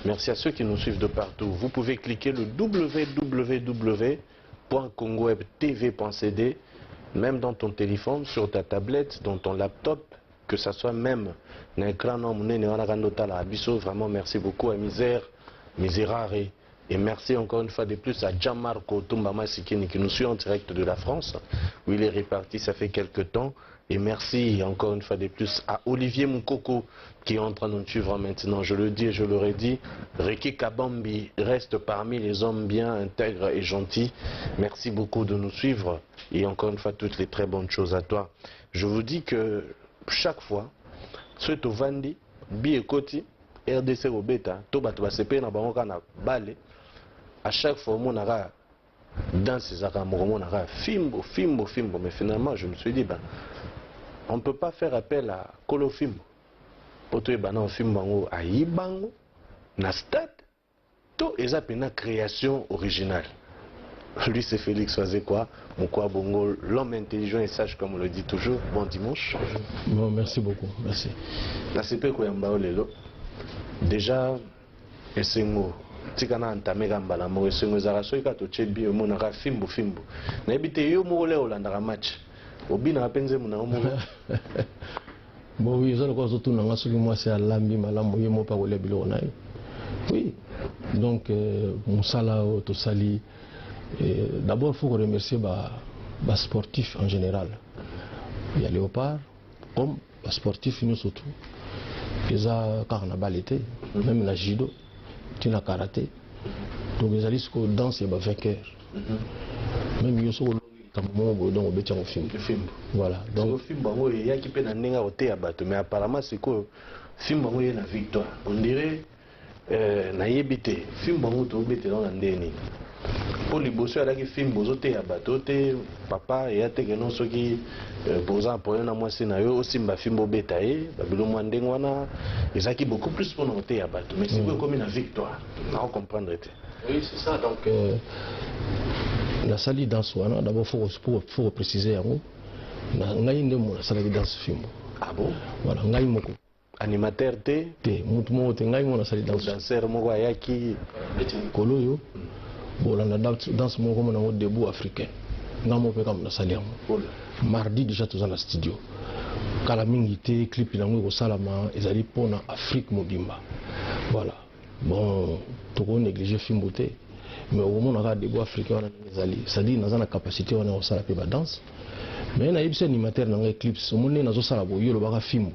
Merci à ceux qui nous suivent de partout. Vous pouvez cliquer le www.congowebtv.cd, même dans ton téléphone, sur ta tablette, dans ton laptop, que ça soit même na écran no monene wana kando tala biso. Vraiment, merci beaucoup à Misère, Miserare. Et merci encore une fois de plus à Gianmarco Tumbama Sikini qui nous suit en direct de la France, où il est réparti, ça fait quelques temps. Et merci encore une fois de plus à Olivier Moukoko qui est en train de nous suivre maintenant. Je le dis et je le redis, Ricky Kabambi reste parmi les hommes bien intègres et gentils. Merci beaucoup de nous suivre et encore une fois toutes les très bonnes choses à toi. Je vous dis que chaque fois, soki tovandi bi ekoti RDC kobeta to bato basepeli na bango kaka na bale, à chaque fois omonaka danse ezalaka moko, omonaka fimbo, fimbo, fimbo. Mais finalement, je me suis dit, ben, on ne peut pas faire appel à kolo fimbo po toyeba na fimbo yango ayibango na stade to eza mpenza création originale. Lui, c'est Félix Wazekwa Mokwa Bongo, l'homme intelligent et sage, comme on le dit toujours. Bon dimanche. Bon, merci beaucoup, merci. Nasepeli koyamba yo lelo. Déjà esengo, tika na entameka mbala moko. Esengo ezalaka soki kaka totie bi, omonaka fimbu fimbu. Nayebi te, yo moko le olandaka match, obinaka mpe nzembo na yo moko? Bon, oui, eza lokola ozotuna nga soki mwasi alambi malamu, ye moko mpe akolia biloko na ye. Oui, donc mosala oyo tosali, d'abord faut remercier basportif en général ya Léopard, comme basportif nyonso tout. Eza kaka na bale te, même na judo, ti na karaté. Donc ezali sikoyo danse ya bavainqueur. Même yo soki olongi likambo moko boye, donc obeti yango fimbo. Fimbo. Voilà, donc fimbo yango eyaki mpe na ndenge ya koteya bato, mais apparemment sikoyo fimbo yango eye na victoire. On dirait nayebi te fimbo yango tobetela na ndenge nini, mpo liboso alaki fimbo ozoteya bato te. Papa eya te keno soki boza na problème na mwasi na yo, osimba fimbo obeta ye babilo mwa ndenge wana. Ezalaki beaucoup plus mpona koteya bato, mais sikoyo ekomi na victoire, nao comprendre te. Oui, c'est ça. Donc nasali danse wana, d'abord faut préciser yango na ngai nde mo nasalaki danse fimbo. Ah bon? Voilà, ngai moko. Animateur te? Te, motu moko te, ngai moko nasali danse. Danseur moko ayaki? Neti mikolo oyo bolanda danse moko komona yango, Debout africain, ngai moko mpe kaka nasali yango. Mardi déjà toza na studio, kala mingi te clip yango ekosalama. Ezali mpona Afrique mobimba. Voilà. Bon, tokonéglige fimbo te, mais okomona kaka Debout africain wana ndenge ezali, c'est-à-dire naza na capacité wana ya kosala mpe badanse. Mais nayebisi animateur na ngai Eclipse, omoni ndenge nazosala boye, yo olobaka fimbo,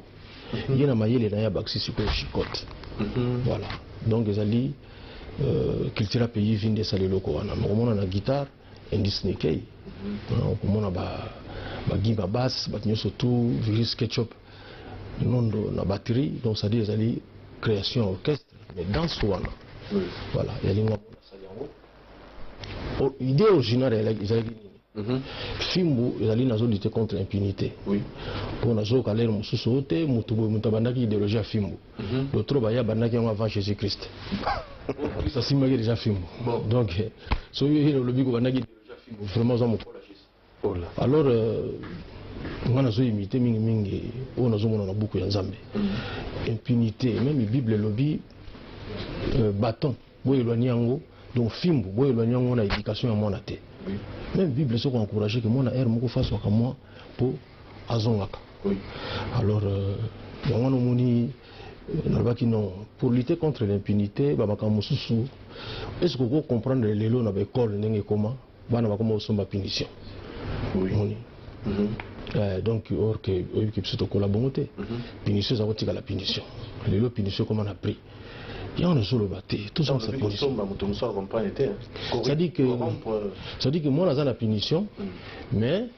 ye na mayele na ye abakisi sikoyo chicote. Voilà, donc ezali Cultura Pays Vi nde esala eloko wana. Okomona na guitare Indice Nikei, okomona bagimba basse, bato nyonso tout, Virus Ketchup Nondo na batterie. Donc c'est-à-dire ezali création orchestre, mais danse wana, voilà, ezali nga nasali yango. Idée originale ezalaki nini? Fimbu ezali nazolutter contre impunité, mpo nazoyoka lere mosusu oyo te, motu boye, moto abandaki idéologie ya fimbu. Lotro baye abandaki yango avant Jésus Christ. Christ asimbaki déjà fimbu. Donc soki oyo olobi kobandaki idéologie ya fimbu, vraiment oza mokolo ya Jésus. Alors nga nazoimite mingimingi oyo nazomona na buku ya Nzambe, impunité. Même Bible elobi bâton boéloigner yango, donc fimbu boéloigner yango na éducation ya mwana te. Même Bible soki encourage ke mwana ere moko faswaka mwa mpo azongaka. Alors yango wana omoni nalobaki non, pour lutter contre l'impunité, bamakambo mosusu. Est ce que oko comprendre lelo na baekole ndenge ekoma, bana bakoma kosomba punition? Omoni? Donc or ke oyebi biso tokola bongo te. Punition eza kotikala punition. Lelo punition ekoma na prix. Yango nazoloba te, tozongisa punition. C'est-à-dire que mwana aza na punition, mais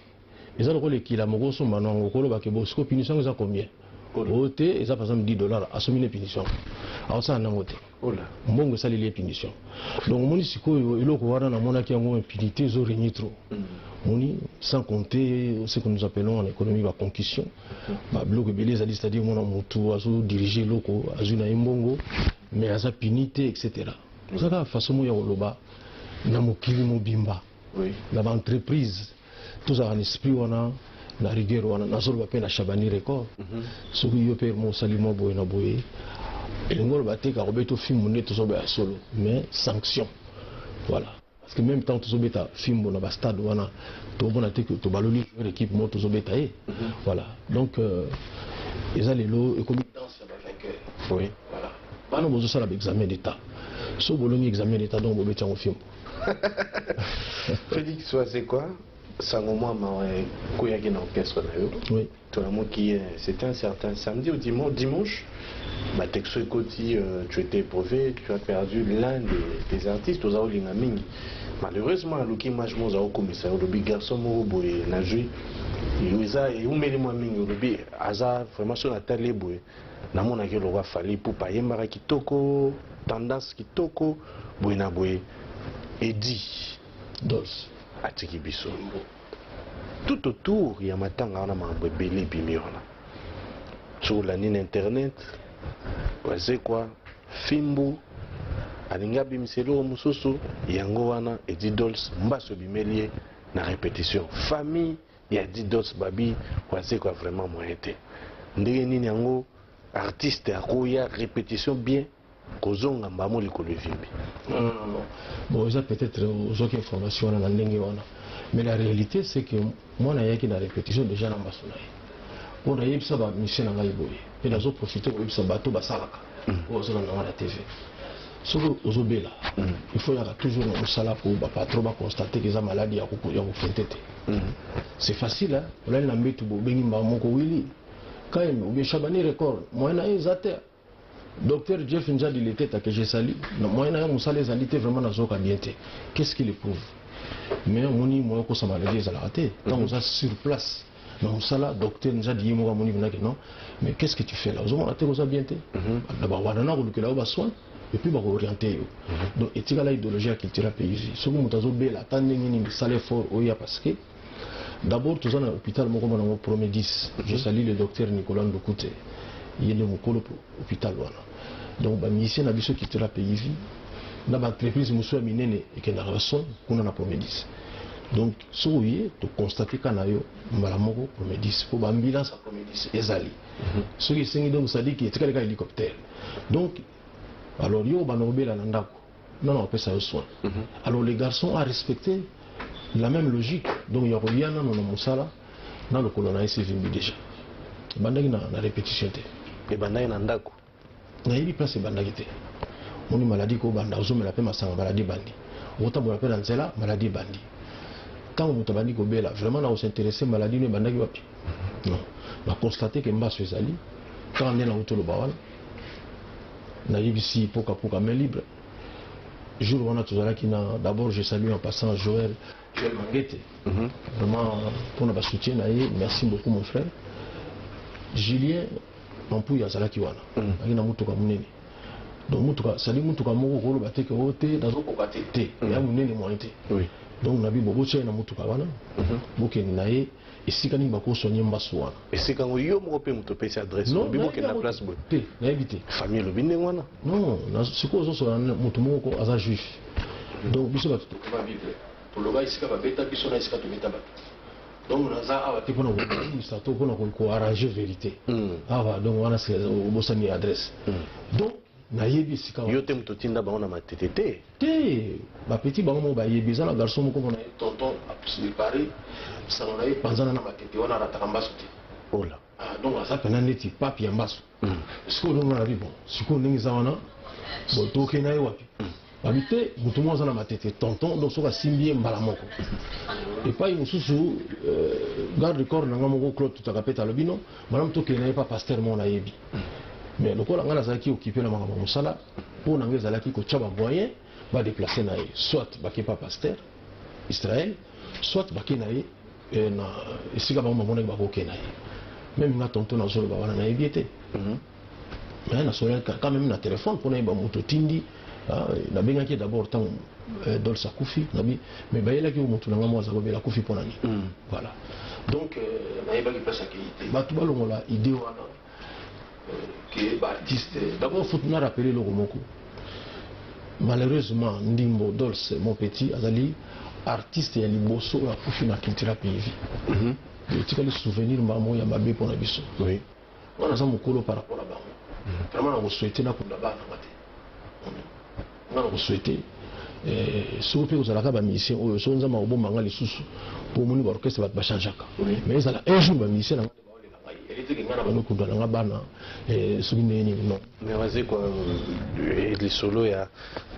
eza lokola ekila moko osomba nango, okolobake bo sikoyo punition yango eza combien? Oyo te, eza par exemple 10 $. Asombi ne punition, aosala nango te, mbongo esaleli ye punition. Donc omoni sikoyo eloko wana namonaki yango, impunité ezorégner trop. Moni, sans compter ce que nous appelons en économie baconcussion, babiloko ebele ezali, c'est-à-dire mona motu azodirige eloko, azwi na ye mbongo, mais aza puni te, etc. Eza kaka façon moko ya koloba na mokili mobimba, na baentreprise tozalaka na esprit wana, na rigueur wana. Nazoloba mpe na Chabani Record, soki yo mpe mo osali mwa boye na boye. Elingi oloba te kakobeta fimbu nde tozoboya solo, mais sanction, voilà, parce que même temps tozobeta fimbu na bastade wana, tomona te ke tobaloli joueur équipe moko tozobeta ye. Voilà, donc eza lelo ekomi danse ya bavainqueur. Voilà, bana bozosala baexamen d'état, so bolongi examen d'état, donc bobeti yango fimbu. Félix Wazekwa, sango mwa mawa ekweyaki na orchestre na yo. Tolamuki, c'était un certain samedi ou dimanche, dimanche batexto ekoti, tu étais éprouvé, tu as perdu l'un des artistes oza olinga mingi. Malheureusement aluki image mo oza okomisa, olobi garçon moko boye nazwi eza eumeli mwa mingi, olobi aza vraiment so natali ye boye, namonaki eloko Fally Ipupa, ayembaka kitoko, tendance kitoko boye na boye. Edi Dols atiki biso. Tout autour ya matanga wana, makambo ebele ebimi wana. Soki olandi na internet, Wazekwa fimbu alingi abimisa eloko mosusu, yango wana Edi Dols mbaso ebimeli ye na répétition. Famille ya Edi Dols babi Wazekwa vraiment moyen te. Ndenge nini yango artiste akoya répétition bien, kozonga mbamo likolo evimbi? Non, non, non. Bon, eza peut-être ozwaki information wana na ndenge wana, mais la réalité, c'est que mwana ayaki na répétition déjà na mbaso na ye. Mpo nayebisa bamusicien na ngai boye, mpe nazoprofite koyebisa bato basalaka oyo bazolanda nga na TV: soki ozobela, il faut yaka toujours na mosala mpo bapatron baconstate ke eza maladi ya kofente te. C'est facile, hein? Olali na mbetu, bobengi mbaa moko Willy Kayembe ou bien Chabani Record, moyen na ye eza te. Docteur Jeff Njadi Leteta, que je salue, na moyen na ye mosala ezali te, vraiment nazoka bien te. Qu'est-ce qu'il éprouve? Mais omoni, moyen kosa maladie ezalaka te. Ntango oza sur place na mosala, docteur Njadi ye moko amoni venake: "Non, mais qu'est-ce que tu fais là? Ozomona te koza bien te." Na bawana na kolukela yo basoin et puis bakooriente yo. Donc etikala idéologie ya culture pays: soki moto azobela, ata ndenge nini, sala effort oya, parce que d'abord toza na hôpital moko monango Promedis. Je salue le docteur Nicolas Ndukute, ye nde mokolo hôpital wana. Donc bamusicien na biso culture pays na baentreprise mosusu ya minene ekendaka basoin kuna na Promedis. Donc soki oye, toconstate ka na yo mbala moko Promedis, mpo baambulance ya Promedis ezali soki esengi. Donc sadiki etikali kaka hélicoptère. Donc alors yo obanda kobela na ndako, non, opesa yo soin. Alors les garçons a respecté la même logique, donc ya koya nano na mosala na lokolo na ye sevimbi déjà. Ebandaki na répétition te. Ebandaki na ndako? Nayebi place ebandaki te. Moni maladi kobanda, ozomela mpe masanga, maladi ebandi. Okotambola mpe na nzela, maladi ebandi. Ntango moto abandi kobela, vraiment na kosinteresse maladi no ebandaki wapi? Non, baconstate ke mbaso ezali kaka nde nauti oloba wana. Nayebisi pokapoka main libre jour wana tozalaki na, d'abord je salue en passant Joël, Joël Mangete, vraiment mpona basoutien na ye, merci beaucoup mon frère. Julien Mampuya azalaki wana, azalaki na motuka monene. Donc motuka sali motuka moko koloba te ke o te nazokoka te te, ya monene moyen te. Donc nabi bo botia ye na motuka wana, bokende na ye esika nini bakosoigne mbasu wana. Esika yango, yo moko mpe moto opesi adresse? Olobi bokende na place boye? Te, nayebi te. Famille elobi ndenge wana? Non, sikoyo ozosola na moto moko aza juif. Donc biso bato tokoma Bible, toloba esika babeta biso na esika tobeta bato. Donc naza awa te mpona kolimisa to mpona koarrange vérité awa. Donc wana obosani adresse. Donc nayebi esika wana. Yo te moto otinda bango na Matete te? Te, bapeti bango moko bayebi. Eza na garçon moko mona ye tonton apare sango na ye panzana na Matete wana, arataka mbaso te. Ola. Ah, donc aza mpena neti pape ya mbaso. Sikoyo ndenge wana, nabi bon, sikoyo ndenge eza wana, bon, tokende na ye wapi? Babi te, moto moko aza na Matete, tonton. Donc soki asimbi ye mbala moko epai mosusu, garde corps na nga moko Claude Tutaka pete alobi: "Non, malamu tokende na ye pa pasteur moko nayebi." Mais lokola ngai nazalaki occupé na makambo ya mosala, mpo na ngai ezalaki kotya bamoyen badeplace na ye, soit bake pa pasteur Israel, soit bake na ye na esika bango bamonaki bakokende na ye. Même nga tonton nazoloba wana, nayebi ye te, mais nasolaki quand même na téléphone mpo nayeba moto otindi. Ah, nabengaki ye d'abord ntango Dols akufi, nabi mais bayelaki yo motu na nga mo aza kobela, akufi mpo na nini? Voilà, donc nayebaki place akei te. Bato balongola idée wana ke baartiste. D'abord faut na rappeler eloko moko: malheureusement Ndimbo Dols, mon petit, azali artiste ya liboso oyo akufi na culture pays. Etikali souvenir mbamo ya mabe mpona biso. Wana aza mokolo par rapport à bango. Vraiment nakosouhaiter nakunda bana nanga te. Nga nakosouhaiter soki mpe kozalaka bamusicien oyo, soki Nzambe akobomba nga lisusu, mpo omoni baorchestre bato bachangeaka, mais ezala un jour bamusicien na nga nde baolela ngai, eli teke nga na banokunda na nga bana soki ndenge nini, non. Mais Wazekwa, lisolo ya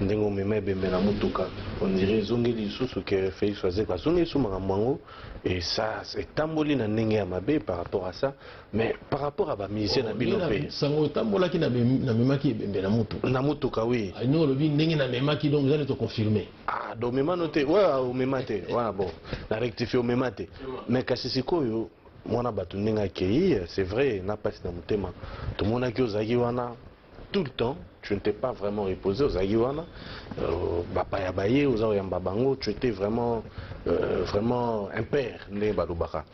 ndenge omema ebembe na motuka, on dirait ezongeli lisusu ke Félix Wazekwa azongeli lisusu makambo yango, et ça etamboli na ndenge ya mabe par rapport à ça. Mais par rapport à bamusicien na bino mpe? Sango etambolaki, namemaki ebembe na motuka. Na motuka, oui. Ndenge olobi, ndenge namemaki, donc eza nde toconfirme. Ah, donc omema no te? Ouais, omema te wana. Bon, na rectifie, omema te. Mais kasi sikoyo mwana bato ndenge akei, c'est vrai na mpasi na motema. Tomonaki ozalaki wana tout le temps, tu n'étais pas vraiment reposé. Ozalaki wana, bapaya baye, oza koyamba bango, tu étais vraiment vraiment un père ndenge balobaka.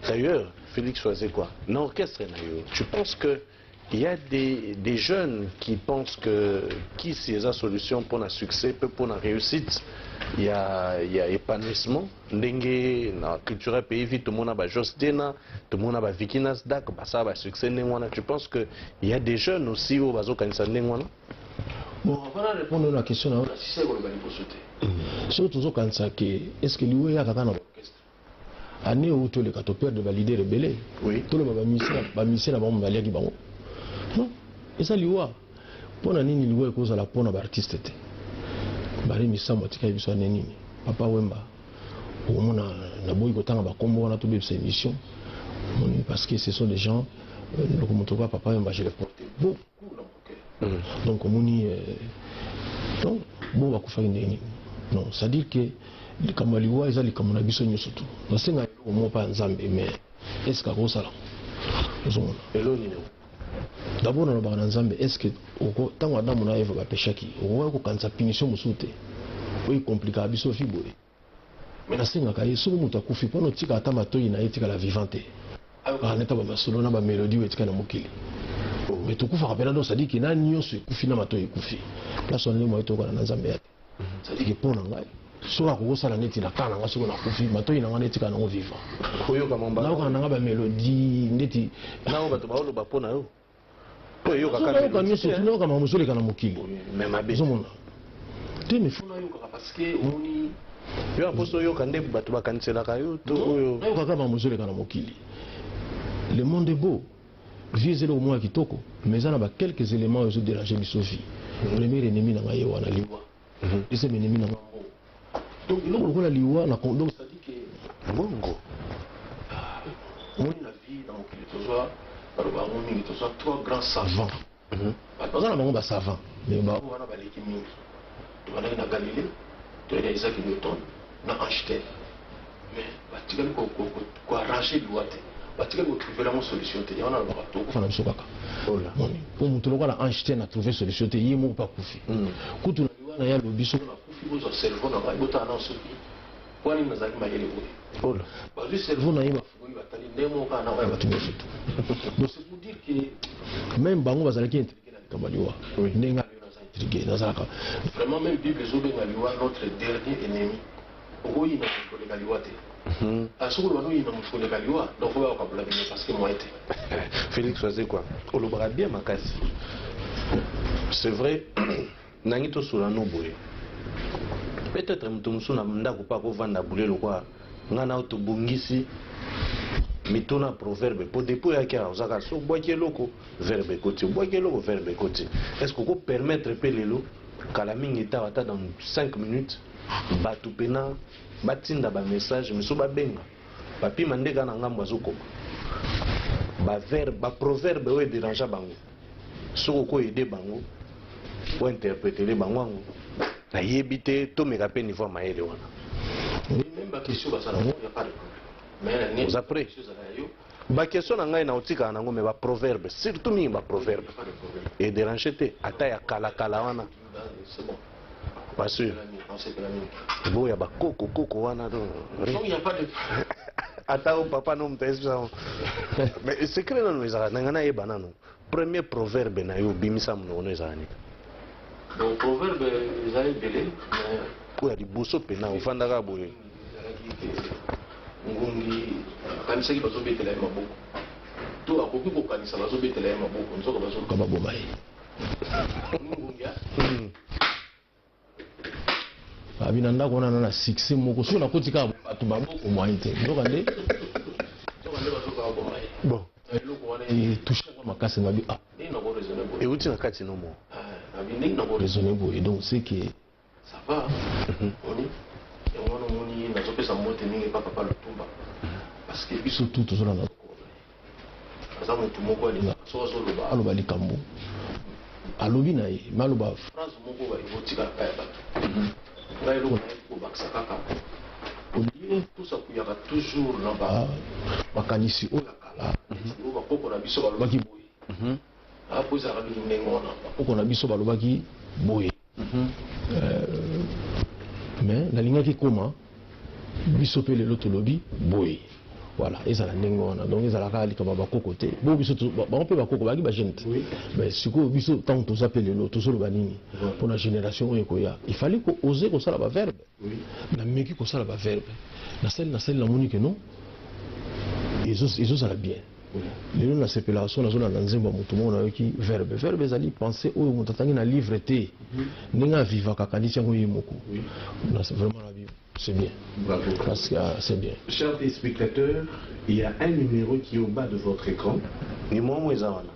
D'ailleurs, Félix Wazekwa, na orchestre na yo, tu penses que il y a des jeunes qui pensent que kisi eza solution pour la succès peu, pour la réussite, il y a épanouissement? Ndenge na culture pays vie, tomona ba Jos Dena, tomona ba Vicky Nasdaq, basala ba succès ndenge wana. Tu penses que il y a des jeunes aussi oyo bazokanisa ndenge wana? Bon, avant na répondre na question na yo, nasisa koloba liboso te, soki tozokanisa ke est ce que liwa eyaka kaka na baorchestre, année oyo toleka, toperdre baleader ebele. Toloba bamusicien na bango baliaki bango? Non, eza liwa. Mpo na nini liwa ekozala mpo na baartiste te? Bari Misambo atikali biso ane nini, Papa Wemba. Okomona naboyi kotanga bakombo wana, tobebisa émission. Omoni, parce que ce sont des gens, loko moto kwa Papa Wemba, je le portais beaucoup dans mon cœur. Donc omoni, donc bo bakufaki ndenge nini? Non, c'est à dire que likambo ya liwa eza likambo na biso nyonso. Tu nasenga eloko moko mpa ya Nzambe, mais est ce que akosala? Ozomona? Elo nini? D'abord nalobaka na Nzambe, est ce que ntango Adamu na Eva bapeshaki, okoki kokanisa punition mosusu te oyo ekomplikaka biso vie boye? Mais nasengaka ye, soki moto akufi, mpona otika ata matoi na ye etikala vivant te, ayokaka neta bamasolo na bamélodie oyo etikali na mokili. Mais tokufaka mpena, donc c'est-à-dire que na nyonso ekufi, na matoi ekufi, place wana nde moye tokana na Nzambe ya te. C'est-à-dire que mpo na ngai, soki akokosala neti na ka na ngai, soki nakufi, matoi na ngai nde etikala nango vivant. Koyoka mamba. Nayokaka nanga bamélodie ndeti. Nao bato baoloba mpo na yo, mpo eyokaka. Nayoka nyonso, nayoka makambo ezoleka na mokili. Mais mabe. Ozomona te, mais faut nayokaka, parce que omoni. Yo aposo oyoka nde bato bakaniselaka yo to oyo? Nayokaka makambo ezoleka na mokili. Le monde est beau, vie eza eloko moko ya kitoko, mais eza na ba quelques éléments oyo ezodérange biso vie. Premier ennemi na ngai ye wana, liwa. Deuxième ennemi na ngai, mbongo. Donc eloko lokola liwa na, donc c'est à dire que Mbongo. Omoni, na vie, na mokili, tozwa, baloba yango mingi, tozwa trois grands savants. Bato baza na bango basavant, mais bango wana baleki mingi. Tobandaki na Galilée, toyei na Isaac Newton na Einstein, mais batikali koarrange liwa te, batikali kotrouver yango solution te. Yango nalobaka, tokokufa na biso kaka. Moni, po moto lokola Einstein atrouve solution te, ye moko mpe akufi. Kutu na liwa na ye alobi: soki nakufi, bozwa cerveau na ngai, botala nao soki mpo nini nazalaki mayele boye. Bazwi cerveau na ye, bafungoli, batali, ndenge moko kaka na oyo ya bato nyonso tu. Donc c'est pour dire que même bango bazalaki intrigué na likambo ya liwa. Ndenge nga lelo naza intrigué, nazalaka vraiment, même Bible ezobenga liwa notre dernier ennemi. Okoyina moto koleka liwa te. Soki oloba noyina moto koleka liwa, donc faut bayokabola bino, parce que moyen te. Félix Wazekwa, olobaka bien makasi, c'est vrai. Nangi tosola no boye, peut-être moto mosusu na ndako mpe akovanda bule lokwa ngai na yo. Tobongisi mituna proverbe, mpo depuis oyaki awa, ozaka so obwaki eloko, verbe ekoti, obwaki eloko, verbe ekoti. Est ce que okopermettre mpe lelo, kala mingi te awa, ata dans 5 minutes, bato mpena batinda bamessage miso, babenga, bapima nde kaka na ngambo azokoma baverbe, baproverbe oyo edérangea bango, soki okoaider bango, ointerpréter bango yango? Nayebi te, tomeka mpe niveau ya mayele wana. Oui, même baquestion basala yango, y a pas de problème, mais na Oza prêt? Question ezala ya yo. Baquestion na ngai na otikaka nango, mais baproverbe, surtout mingi baproverbe. Pas de problème. Edérange te, ata ya kalakala wana. C'est bon. Pas sûr? Osepela mingi. Boya bakoko koko wana donc. Donc il y a pas de Ata o papa no moto ayebisa yango, mais secret nano ezalaka na ngai, nayeba nano premier proverbe na yo obimisa monoko no ezala nini? Bon, proverbe eza ebele, mais Oyo ya liboso mpena ofandaka boye. Ezalaki te ngungi akanisaki bazobetela ye maboko, to akoki kokanisa bazobetela ye maboko, nzoka bazoluka baboma ye. Abi na ndako wana na succès moko, soki nakoti kaka bato maboko moyen te, nzoka nde bazokaka boma ye. Bon. Eloko wana etouche nga makasi. Nabi, ah, ndenge nako raisonner boye. Euti na kati no mo. Nabi, ndenge nako raisonner boye, donc c'est que ça va. Oni yango wana, omoni, nazopesa mbote mingi epa papa Lutumba, parce que biso tu tozolanda. Aza motu moko alingaka soki azoloba, aloba likambo, alobi na ye, me aloba phrase moko ekotikala pa ya bato. Ngai eloko nayebi kobakisa kaka, olie tosakuyaka toujours na makanisi oyo ya kala, oyo bakoko na biso balobaki boye. Po ezalaka mingi ndenge wana, bakoko na biso balobaki boye. Mais nalingaki koma biso mpe lelo tolobi boye. Voilà, ezala ndenge wana. Donc ezalaka likambo ya bakoko te. Bo biso bango mpe bakoko bayaki bajeune te, mais sikoyo biso, ntango toza mpe lelo, tozoloba nini mpona génération oyo ekoya? Il fallait ko oser kosala baverbe. Nameki kosala baverbe, nasali, nasali, namoni ke non, ezozala bien. Lelo nasepelaka so nazolanda nzembo ya motu moko, nayoki verbe. Verbe ezali pensée oyo moto atangi na livre te, ndenge avivaka, akanisi yango ye moko. Vraiment nabi, c'est bien. Bravo. Parce que ah, c'est bien. Chers téléspectateurs, il y a un numéro qui est au bas de votre écran. Numéro eza wana.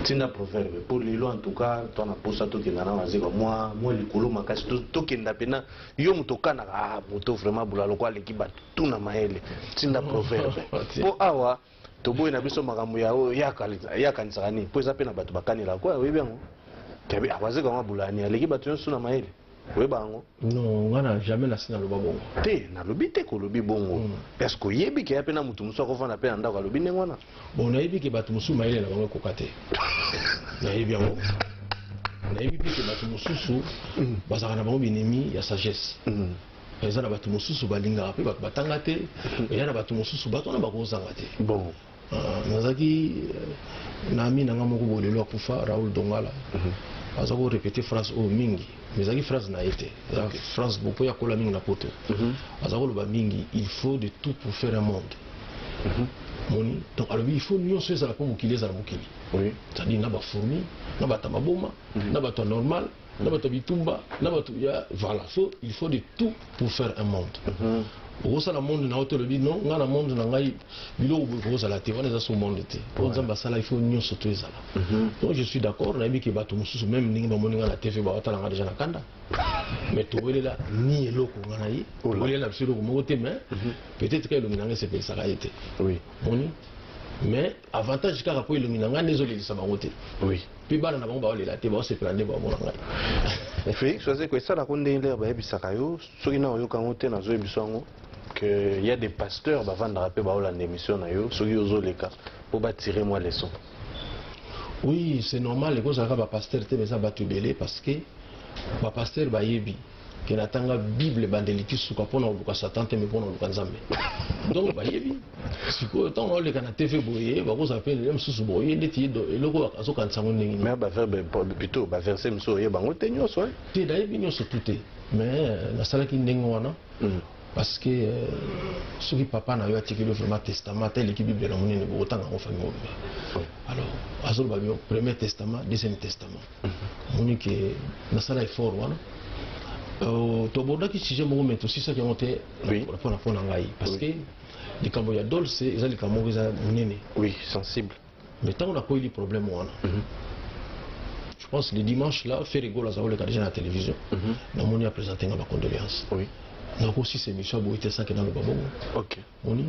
Ntina proverbe mpo lelo, en tout cas to na posa tokenda na Wazekwa mwa likolo makasi. Tokenda mpena yo moto okanaka, ah, moto vraiment bula lokwa aleki bato tuna mayele. Ntinda proverbe mpo awa toboyi na biso makambo ya oyo ye akanisaka nini, mpo eza mpe na bato bakanelaka koya. Oyebi yango, Wazekwa mwa bulani aleki bato nyonso na mayele, oyeba yango? Non, nga na jamais nasi naloba bongo. Te, nalobi te kolobi bongo. Est ce que oyebi ke ya mpe na motu mosusu akofanda mpe na ndako, alobi ndenge wana? Bon, nayebi ke bato mosusu mayele na bango ekoka te, nayebi yango. Nayebi mpe ke bato mosusu bazalaka na bango binemi ya sagesse. Eza na bato mosusu balingaka mpe bato batanga te. Eza na bato mosusu, bato wana bakozanga te. Bon. Nazalaki na ami na nga moko boye, lelo akufa, Raoul Dongala. Aza korépéter phrase oyo mingi, mais ezalaki phrase na ye te, eza phrase bo mpo ya kola mingi na poto. Aza koloba mingi: "Il faut de tout pour faire un monde." Moni, donc alobi il faut nyonso ezala mpo mokili ezala mokili. C'est-à-dire na bafourmi, na bato ya maboma, na bato ya normal, na bato ya bitumba, na bato ya, voilà, so il faut de tout pour faire un monde. Okosala monde na yo te, olobi non, ngai na monde na ngai biloko boye kozala te, wana eza so monde te. Po Nzambe asala, il faut nyonso to ezala. Donc je suis d'accord, nayebi ke bato mosusu, même ndenge bamoni ngai na TV, baotala ngai déjà na kanda, mais towelela ni eloko nga na ye, towelela na biso eloko moko te, mais peut-être ka elongi na ngai esepelisaka ye te. Moni, mais avantage kaka mpo elongi na ngai nde ezolelisa bango te. Mpe bana na bango baolela te, baosepela nde baomona ngai. Félix Wazekwa, esalaka ndenge lere bayebisaka yo, soki na oyoka yango te, nazoyebisa yango que y a des pasteurs bavandaka mpe baolanda émission na yo soki ozoleka mpo batire mwa leçon. Oui, c'est normal. Ekozalaka bapasteur te, eza bato ebele, parce que bapasteur bayebi ke natanga Bible ebandeli ti suka mpona koluka Satan te, me mpona koluka Nzambe. Donc bayebi sikoyo, ntango naoleka na TV boye, bakozala mpe lelo mosusu boye ndeti ye eloko oyo azokanisa yango ndenge nini. Mais baverbe, plutôt baverset mosusu, oyeba yango te nyonso, hein? Te, nayebi nyonso tu te, mais nasalaki ndenge wana parce que soki papa na yo atikeli yo vraiment testament, ata eleki Bible na monene, bokotanga yango famille mobimba. Alors azoloba bio premier testament, deuxième testament. Omoni ke nasala effort wana. Tobordaki sujet moko, mais tosisaki yango te mpona ngai, parce que likambo ya Dolce eza likambo moko eza monene. Oui, sensible. Mais ntango nakoyeli problème wana, je pense le dimanche là, Ferre Gola aza koleka déjà na télévision, namoni aprésente nga bacondoléance. Nakosisa émission ya boye te sans que naloba bongo. Moni,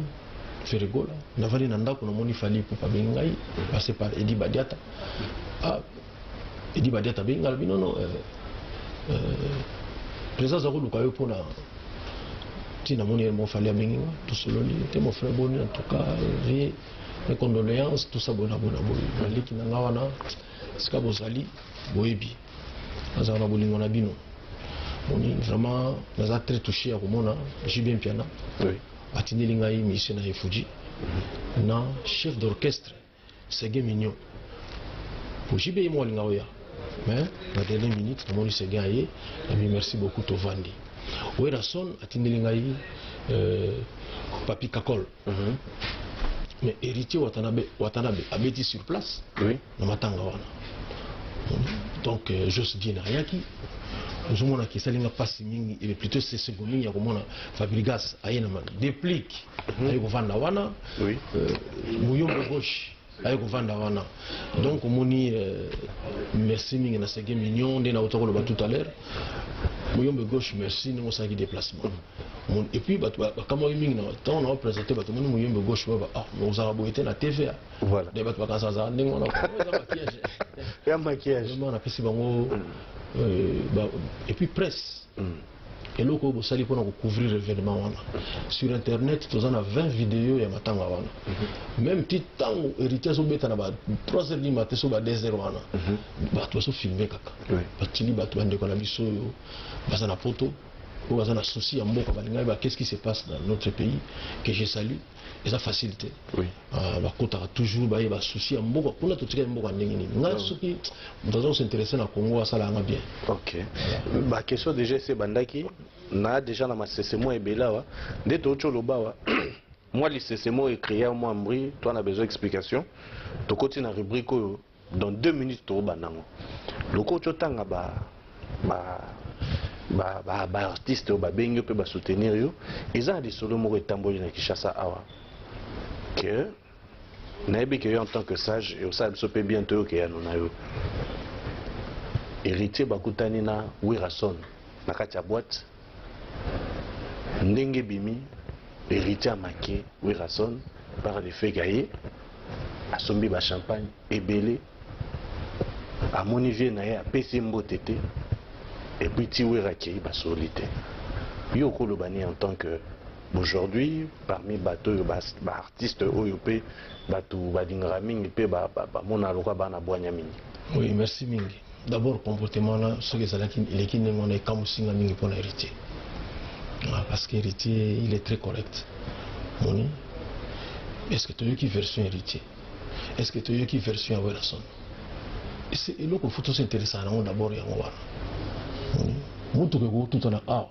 Ferre Gola, navandi na ndako, namoni Fally Ipupa abengi ngai, passé par Edi Badiata. Ah, Edi Badiata abengi ngai, alobi: "Nono, président aza koluka yo." Mpona ntina namoni ye mo, Fally abengi nga, tosololi te: "Mon frère, boni? En tout cas, vie, mes condoléances, tout ça, boye na boye na boye. Naleki na nga wana, esika bozali boyebi nazala na bolingo na bino." Moni, vraiment naza très touché ya komona JB Mpiana atindeli ngai musicien na ye Fuji na chef d'orchestre Sege Mignon, po JB ye moko alinga oya, mais na dernière minute namoni Sege aye, nabi merci beaucoup. Tovandi, Werrason atindeli ngai Papi Kakol. Mais Héritier Watanabe, Watanabe abeti sur place na matanga wana. Donc Jos Dien ayaki, ozomonaki esalinga mpasi mingi, et plutôt esengo mingi ya komona Fabregas aye na déplique, aye kovanda wana. Muyombo Gauche aye kovanda wana. Donc omoni, merci mingi na Sege Mignon nde nauta koloba tout à l'heure. Muyombe Gauche, merci ndenge osalaki déplacement. Et puis bato bakamwaki mingi na ntango na oprésente bato, omoni Muyombe Gauche baba: "Ah, ozalaka boye te na TVA." Nde bato bakanisa azala ndenge wana, eza maquillage. Ya maquillage. Vraiment napesi bango et puis presse, eloko oyo bosali mpona kocouvrir événement wana sur internet, toza na 20 vidéo ya matanga wana. Même ti ntango Héritier azobeta na ba 3 heures du matin, so ba 2 heures wana, bato bazofilme kaka. Batili bato, bandeko na biso oyo baza na poto, oyo baza na souci ya mboka, balingaki ba qu'est-ce qui se passe dans notre pays, que je salue. Eza facile te. Bakotaka toujours, bayeba souci ya mboka kuna, totikali mboka ndenge nini. Ngai soki moto aza kos'intéresser na Congo, asala yanga bien. Ok, baquestion déjà ese ebandaki na déjà na masese mwa ebele awa nde touti oloba awa. Mwa lisese mo ecréa mwa mbri to na besoin explication. Tokoti na rubrique oyo dans 2 minutes, tokobanda yango. Loko oti otanga baartiste oyo babengi yo mpe basoutenir yo, eza na lisolo moko etamboli na Kinshasa awa ke nayebi ke yo en tant que sage osala biso mpe bien toyoka eyano na yo. Héritier bakutani na Werason na kati ya boîte, ndenge ebimi, Héritier amake Werason par le fait ke asombi bachampagne ebele, amoni vie na ye, apesi ye mbote te, et puis ti Wera akei, basoli te. Yo okoloba nini en tant que aujourd'hui parmi bato oyo baartiste oyo mpe bato balingaka mingi mpe bamona lokola bana bwanya mingi? Oui, merci mingi. D'abord, comportement wana, soki ezalaki eleki ndenge wana, ekamusinga mingi mpona Héritier. Ah, parce que Héritier, il est très correct. Moni, est ce que toyoki version Héritier? Est ce que toyoki version ya Werason? C'est eloko faut tos'intéressa nango d'abord, yango wana. Moni, motuka ekotutana awa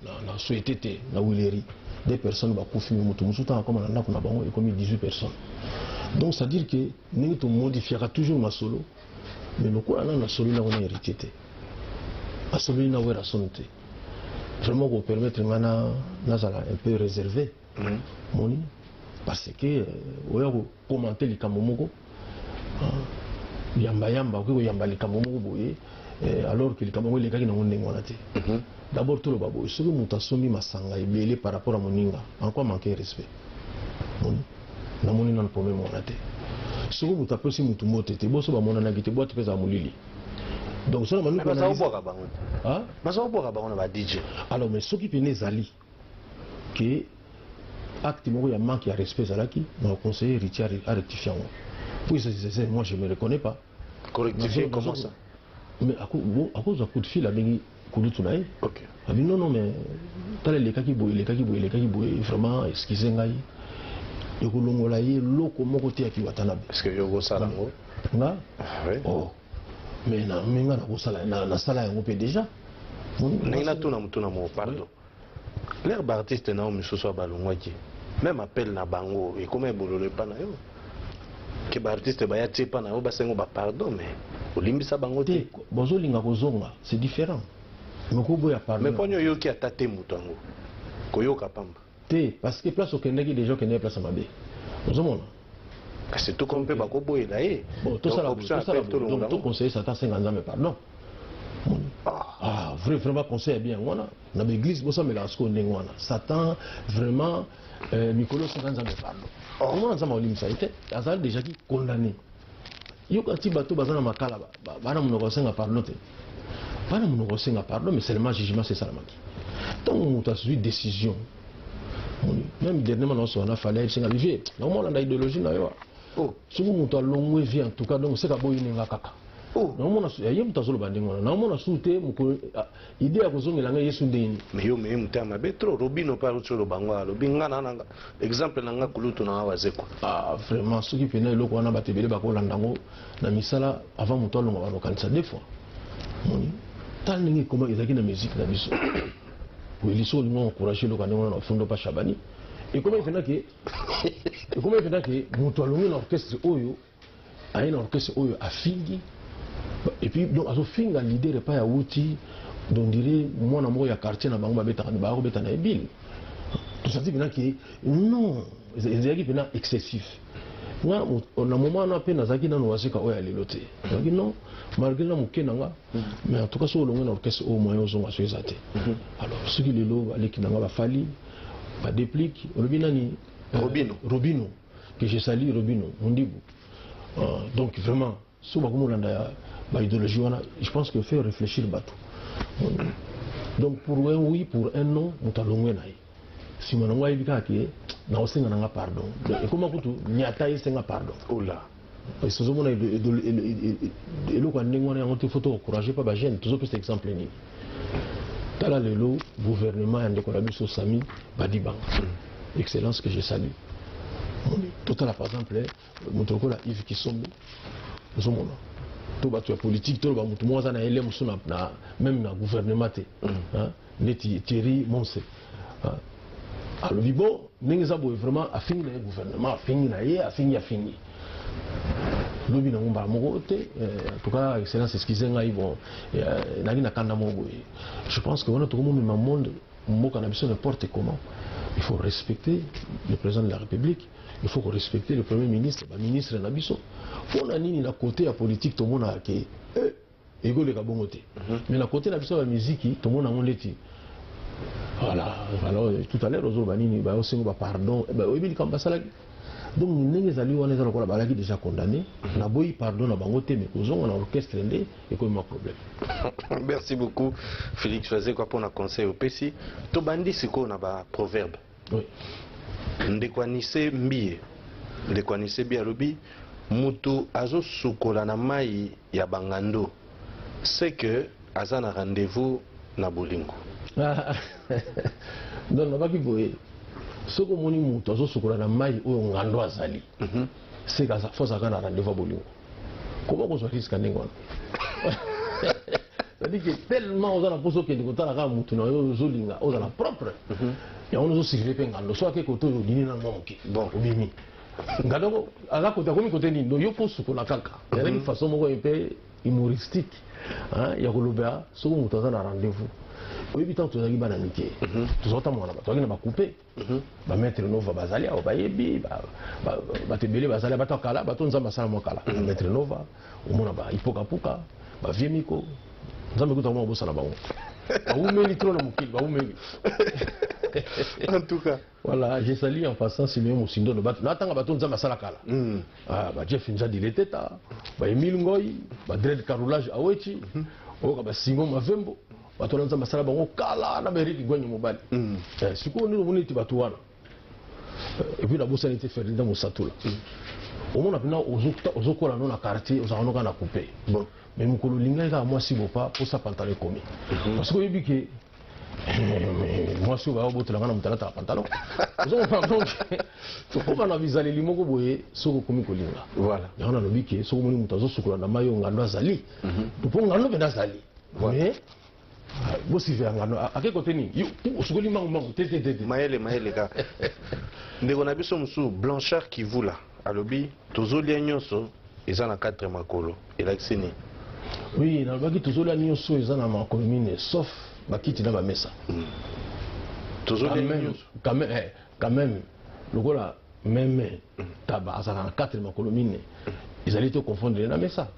na souhaité te na Huileries, des personnes bakufi, mais moto mosusu ntango akoma na ndako na bango, ekomi 18 personnes. Donc c'est à dire que ndenge tomodifiaka toujours masolo, mais lokola nano nasololi nango na Héritier te, asololi na Werason te, vraiment kopermettre nga na nazala un peu réservé. Moni, parce que oya kocommenter likambo moko, ah, yambayamba, okoki koyamba likambo moko boye, alors que likambo yango elekaki nango ndenge wana te. D'abord toloba boye: soki moto asombi masanga ebele par rapport à moninga, encore manque respect. Moni, namoni nano problème wana te. Soki moto apesi motu mbote te, boso bamonanaki te, boîte mpe ezala molili. Donc so na Mais baza kobwaka bango te. Ah? Baza kobwaka bango na ba DJ. Alors, mais soki pene ezali ke acte moko ya manque ya respect ezalaki, na conseiller Héritier arectifie yango. Puis moi, je me reconnais pas. Correctifier comment ça? Mais bon, akozwa coup de fil, abengi kulutu na ye. Abi: "Non, non, mais tala, elekaki boye, elekaki boye, elekaki boye, vraiment excuse ngai." Ekolongola ye eloko moko te ya kiwatana be. Est ce que yo okosala yango? Nga? Ah, oui. Oh, mais na me nga nakosala, nasala yango mpe déjà. Ndenge natuna motuna moko, pardon, lere baartiste na yo misusu oyo balongwaki, même appel na bango ekoma ebololo epa na yo, ke baartiste baya tie epa na yo, basengo bapardon, mais olimbisa bango te. Te, bozolinga kozonga, c'est différent, mais koboya pardon. Mais mponi oyoki ata te moto yango koyoka pamba? Te, parce que place okendaki déjà, okendaki place ya mabe, ozomona. Kasi tuko mpe bakoboyela ye. Bon, tosala Donc, option tosala appel, tolongola donc yango. Toconseille Satan, asenga Nzambe pardon. Ah. Ah, vrai, vraiment conseil ya bien wana na baeglise, bosamelaka sikoyo ndenge wana. Satan, vraiment, mikolo osenga Nzambe pardon. Omona, Nzambe akolimisa ye te, azali déjà ki condamné. Yoka ti bato baza na makala, bana monoko kosenga pardon te, bana monoko kosenga pardon, mais seulement jugement se esalamaki ntango moto azwi décision. Moni, même dernièrement naoso wana, fallait ayebisenga vie, nakomolanda idéologie na yo. Oh. Soki moto alongwe vie, en tout cas, donc seka boyininga kaka. Oh. Naomona ye moto azoloba ndenge wana, naomona su te mokolo, idée ya kozongela ngai yesu ndenge. Mais yo meye motema mabe trop. Robino mpe aruti oloba ngo, alobi nga na nanga exemple na nga, kulutu na nga Wazekwa. Ah, vraiment, soki mpena eloko wana, bato ebele bakolanda yango na misala. Avant moto alonga, balokanisa deux fois. Moni, tala ndenge ekoma ezalaki na musique na biso. Oyeli soki olingi encourage eloko ya ndenge wana na fundo pa Shabani, ekomi mpena ke moto alongi na orchestre oyo, aye na orchestre oyo, afingi. Et puis donc azofinga leader epai awuti, donc dire mwana moko ya quartier na bango babetaka, bakobeta na ebile. Tosenti mpena ke non, ezalaki mpena excessif. Nga na moment wana mpe nazalaki nano Wazekwa oyo ya lelo te. Nazalaki non, malgré na moke na nga, mais en tout cas soki olongwe na orchestre oyo, moyen ozonga so eza te. Alors soki lelo baleki na nga bafali baDeplick, olobi nani? Robino. Robino, que je salue, Robino Mondibu. Donc vraiment so bakomolanda ya baidéologie wana, je pense que fait réfléchir bato. Donc pour un oui, pour un non, moto alongwe na ye, nsima nango ayebi kaka ke nakosenga nanga pardon. Donc, ekoma kutu nyata esenga pardon. Ola. Tozomona eloko ya ndenge wana yango te. Faut toencourage mpa bajeune, tozopesa exemple nini? Tala lelo gouvernement ya ndeko na biso Sami Badibanga, excellence que je salue. Totala par exemple moto lokola Yves Kisombe, ozomona to bato ya politique, toloba moto moko aza na ele mosusu na même na gouvernement te, hein, neti Thierry Monse. Hein, alobi bon, ndenge eza boye, vraiment afingi na ye gouvernement, afingi na ye, afingi, afingi, lobi nango mbala moko te. En tout cas, excellence, excuse ngai, bon, nali na kanda moko boye. Je pense que wana tokomomema monde, mboka na biso n'importe comment. Il faut respecter le président de la République, il faut respecter le premier ministre, baministre na biso. Mpona nini na côté ya politique tomonaka ke ekoleka bongo te, mais na côté na biso ya bamiziki tomona yango ndeti voilà? Alors tout à l'heure ozoloba nini? Baosengo bapardon, oyebi likambo basalaki. Donc ndenge ezali wana, eza lokola balaki déjà condamné. Naboyi pardon na bango te, mais kozonga na orchestre nde ekomi mwa problème. Merci beaucoup, Félix Wazekwa, mpona conseil opesi. Tobandi sikoyo na baproverbe. Oui. Ndeko Anise Mbie, ndeko Anise Mbie alobi: mutu azosukola na mai ya bangando, c'est que aza na rendez-vous na bolingo. Donc nabaki boye: soki omoni moto azosukola na mai oyo ngando azali, seka fo azalaka na rendez-vous ya bolingo. Koma kozwa risque ndenge wana? C'est-à-dire que tellement oza na mposa okende kotala kaka motu na yo ozolinga, ozala propre, yango ozosurveille mpe ngando. So ake kote oyo, odini nano mwa moke. Bon. Obimi ngando, aza kote, akomi kote nini? Donc yo fo osukola kaka. Ezalaki façon moko mpe humoristique, hein, ya koloba soki moto aza na rendez-vous. Oyebi, ntango tozalaki bana mike, tozotambola na bato, tozalaki na bacoupé. Bamaître Nova bazali awa, bayebi bato ebele bazali, bato ya kala, bato Nzambe asala mwa kala. Bamaître Nova, omona baipokapuka, bavie miko, Nzambe kuta mwa bosana bango, baumeli trop na mokili, baumeli. En tout cas. Voilà, je salue en passant Simeon Mosindono, bato natanga, bato Nzambe asala kala. Ah, ba Jeff Nzadi Leteta, ba Emile Ngoi, ba Dred Carolage Awechi, oyoka ba Simon Mavembo, bato wana Nzambe asala bango kala, na ba Eric Gwanyi mobali. Sikoyo nini omoni ete bato wana, et puis nabosani te Ferdinand Mosatula. Omona mpena ozokola no na quartier, ozalaka no kaka na coupe. Bon. Mais mokolo olingaki kaka mwasi bopa, posa pantalon ekomi, parce que oyebi ke mwasi oyo bayobotelanga na moto alataka pantalon, ozomona. Donc tokóma na bizaleli moko boye soki okomi kolinga. Voilà. Yango nalobi ke soki omoni moto azosukola na mai oyo ngando azali, mpo ngando mpenza azali, mais bosivela ngando ake kote nini, yo osukoli mbangu mbangu te te te te. Mayele, mayele kaka. Ndeko na biso mosusu Blanchard Kivula alobi: tozolia nyonso eza na 4 makolo, elakisi nini? Oui, nalobaki tozolia nyonso eza na makolo mine, sauf bakiti na bamesa. Tozolia Quand même, nyonso. Quand même, quand même lokola meme taba azalaka na 4 makolo mine, ezali te confondre na mesa.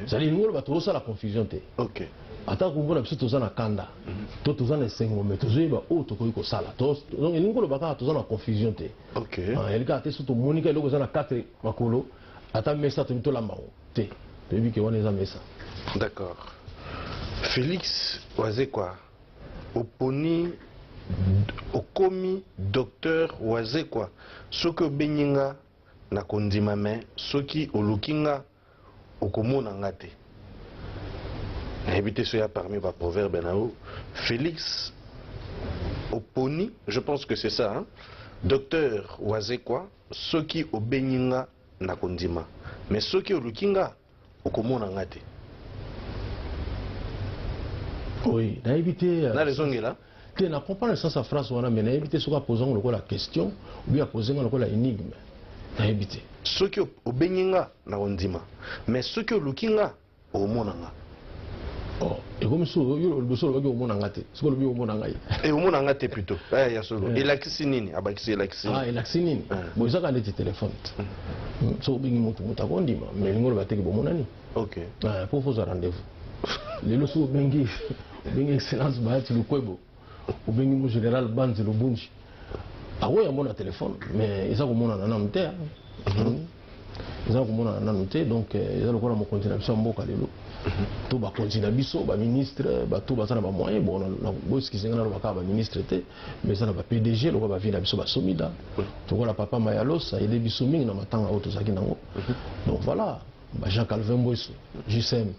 Ezali lingo loba tozosala confusion te. Ata komona biso toza na kanda to toza na esengo, me tozoyeba oyo tokoki kosala. Donc elingi koloba kaka toza na confusion te. Ah, ezali kaka te so tomonika eloko eza na 4 makolo, ata mesa, toyebi tolamba yango te, toyebi ke wana eza mesa. D'accord. Félix Wazekwa, oponi okomi docteur Wazekwa, soki obengi nga na kondima, me soki oluki nga, okomona nga te. Nayebi te so ya parmi baproverbe na yo. Félix oponi, je pense que c'est ça, hein? Docteur Wazekwa, soki obengi nga na kondima, mais soki oluki nga, okomona nga te. Oui, nayebi te. Na lezongela. Te, na comprendre sens ya phrase wana, mais nayebi te soki apose ngo lokola question ou bien apose ngo lokola énigme, nayebi te. Soki obengi nga na kondima, mais soki oluki nga Omona nga. Oh, ekomi so yo liboso olobaki omona nga te, soki olobi omona ngai. E omona nga te plutôt. Eh, ya solo. Elakisi nini? Abakisi elakisi Ah, nini? Elakisi nini? Bon, ezaka neti telefone te. So obengi motu, moto akondima, mais elingi oloba teke bomonani. Ah, po fozwa rendez-vous. Lelo soki obengi Excellence Bahati Lukwebo, obengi mo Général Banzi Lubunji, akoyambo na telefone, mais eza komonana nanu te, ah. Eza komonana nanu te. Donc eza lokola mokonzi na biso ya mboka lelo to bakonzi na biso, baministre, bato baza na bamoyen. Bon, boexcuse nga, naloba kaka baministre te, mais eza na ba PDG lokola bavieux na biso basomida, lokola papa Mayalos aide biso mingi na matanga oyo tozalaki nango. Donc voilà, ba Jean Calvin Mbweso, JCM,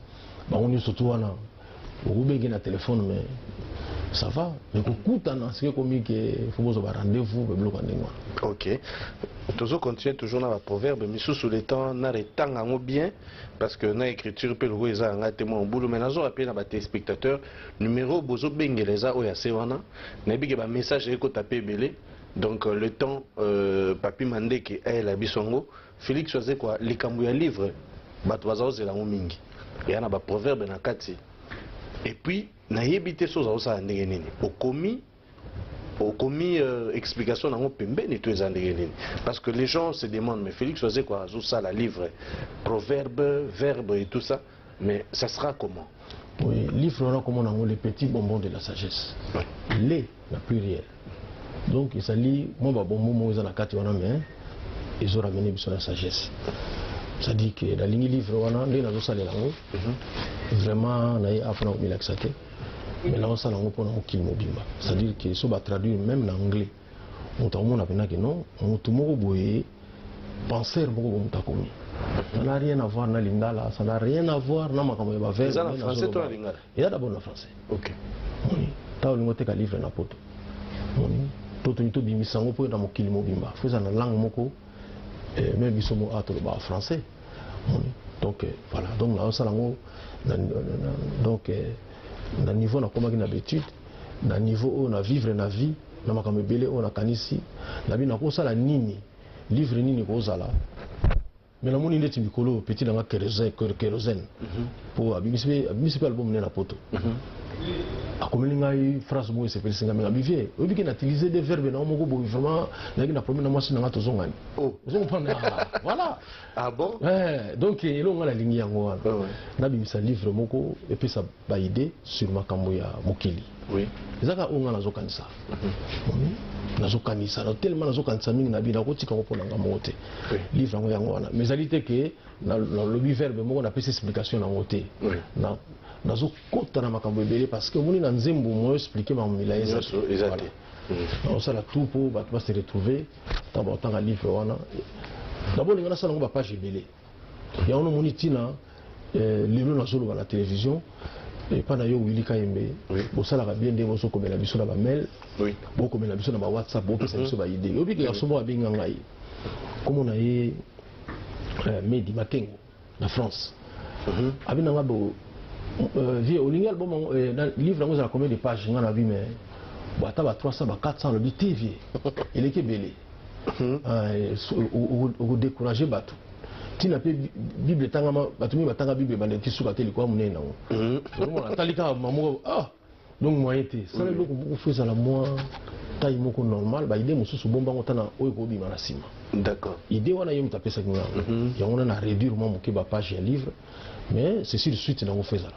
bango nyonso tu wana okobenge na telefone, mais ça va, mais kokutana soki ekomi ke fo bozwa barendez-vous, babiloko ya ndenge wana. Ok, tozo continuer toujours na baproverbe misusu. Le temps na retanga yango bien, parce que na écriture mpe lokola eza yanga te, mwa mobulu, mais nazo rappeler na batéléspectateur numéro bozobengela eza oyo ya se wana. Nayebi ke bamessage ekota mpe ebele. Donc le temps Papi Mandeke ayela biso yango. Félix Wazekwa, likambo ya livre, bato baza kozela yango mingi, eya na baproverbe na kati. Et puis nayebi te so oza kosala ndenge nini, okomi explication nango pembeni to eza ndenge nini? Parce que les gens se demandent: mais Félix Wazekwa azosala livre, proverbe, verbe et tout ça, mais ça sera comment? Oui, livre wana komona yango Les petits bonbons de la sagesse. Les na pluriel, donc ezali mwa babonbon moko eza na kati wana, mais ezoramener biso na sagesse. C'est-à-dire que nalingi livre wana, ndenge nazosalela yango, vraiment naye awa mpona komilakisa te, mais naosala yango mpona mokili mobimba. C'est-à-dire que so batraduire même na anglais, moto akomona mpenza ke non, motu moko boye, penseur moko boye, moto akomi. Ça n'a rien à voir na lingala, ça n'a rien à voir na makambo ya baverbe. Eza na français to na lingala? Eza d'abord na français. Moni, ntango olingi oteka livre na poto, moni to tolingi tobimisa yango mpo na mokili mobimba, fo eza na langue moko, même biso mo awa tolobaka français, moni. Donc voilà, donc naosala yango donc na niveau nakomaki na baétude, na niveau oyo na vivre na vie, na makambo ebele oyo nakanisi na bino, nakosala nini, livre nini kozala. Mais namoni ndeti mikolo oyo petit nanga Kérosène, mpo abimisi mpe album ne na poto, akomeli ngai phrase moko esepelisi ngai mingi. Abi: "Vieux, oyebi ke na utiliser des verbes nango moko boye, vraiment nayaki na problème na mwasi nanga, tozongani." Oh. Ozo comprendre? Ah, voilà. Ah bon? Ouais, donc eloko ngai nalingi yango wana, nabimisa livre moko epesa baidée sur makambo ya mokili. Eza kaka oyo ngai nazokanisa. Moni, nazokanisa na tellement nazokanisa mingi na bino, nakotika yango mpo na nga moko te. Livre yango, yango wana, mais ezali te ke nalobi verbe moko, napesi explication nango te. Nazokota na makambo ebele, parce que omoni na nzembo moyo expliquer makambo milai eza nyonso te. Eza Voilà. te. Naosala tout mpo bato base retrouver ntango baotanga livre wana. D'abord linga nasala yango bapage ebele. Yango nomoni ntina lelo nazoloba na télévision epa na yo, Willy Kayembe. Bosalaka bien nde bozokomela biso na bamail, bokomela biso na bawhatsapp, bopesa biso baidée. Oyebi ke garçon moko abenga ngai, kombo na ye Medi Makengo na France. Abi nanga bo vieux, olingi album yango, livre yango ezala combien de page? Nga na bi, mais bo ata ba 300, ba 400. Alobi: "Te vieux, eleki ebele. Okodécourage bato." Ntina mpe Bible etangama, bato mingi batanga Bible ebandeki suka te, likwa monene nango. Ozomona, atali kaka moko, ah, donc moyen te. Sala eloko moko, fo ezala mwa taille moko normal. Baidée mosusu bombango, tana oyo ekobima na nsima. Idée wana ye moto apesaki nga yango. Yango wana na réduire mwa moke bapage ya livre, mais c'est sur suite nango fo ezala.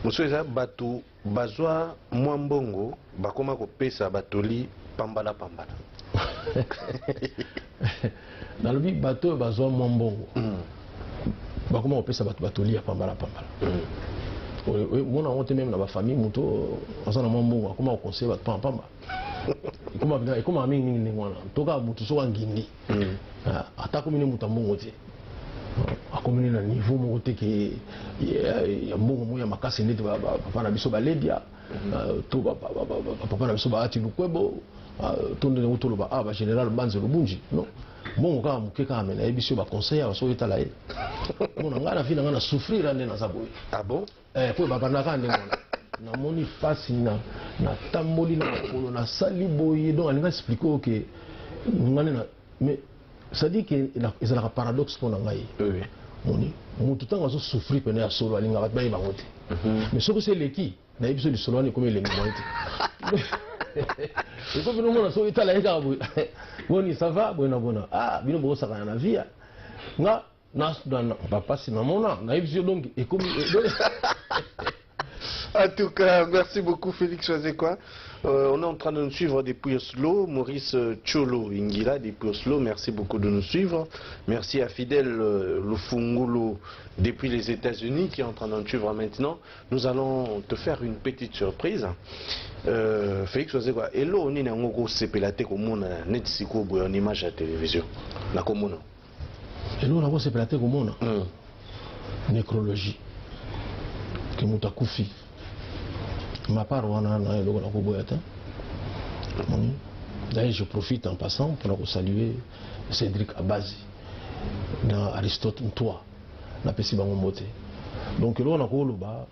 Mosusu eza bato bazwa mwa mbongo, bakoma kopesa batoli pambala pambala. Nalobi bato oyo bazwa mwa mbongo, bakoma kopesa bato batoli ya pambala pambala. Mona yango te, même na bafamille, moto aza na mwa mbongo akoma koconseiller bato pamba pamba. Ekoma mingimingi ndenge wana. Toka moto soki angindi, ata akomi ne moto ya mbongo te, akomi ne na niveau moko te ke ya mbongo moko ya makasi, ndeti papa na biso baledia, to papa na biso Bahati Lukwebo, to ndenge toloba ah, bagénéral Banze Lubunji. Non, mbongo kaka moke kaka, me nayebi so baconseil awa soki etala ye. Mona ngai na vie na ngai na souffrir nde naza boye. Ah bon? Po babandaka ndenge wana, namoni mpasi na natamboli na makolo, nasali boye. Donc alinga expliquer oyo ke nga nde na, mais c'est-à-dire ke ezalaka paradoxe mpo na ngai. Moni motu ntango azosouffrir pene ya solo, alingaka bato bayeba yango te. Mais soki osi eleki, nayebi biso lisolo wana ekomi elengi moye te. Ekomi nomona soki etala ye kaka boye: "Boni, ça va?" Boye na bona: "Ah, bino bokosakana na vie nga na bapasi namona." Nayebi biso, donc ekomi. En tout cas, merci beaucoup, Félix Wazekwa. On est en train de nous suivre depuis Oslo. Maurice Cholo Ingila depuis Oslo, merci beaucoup de nous suivre. Merci à Fidèle Lufungulu depuis les États-Unis qui est en train de nous suivre maintenant. Nous allons te faire une petite surprise. Félix Wazekwa, eloko nini yango kosepela te komona neti sikoyo boye en image ya télévision nakomona? Eloko nakosepela te komona, nécrologie ke moto akufi. Mapart wana na eloko nakoboya te. Moni, d'ailleurs, je profite en passant mpona kosaluer Cédric Abazi na Aristote Ntoi, napesi bango mbote. Donc eloko nakoloba,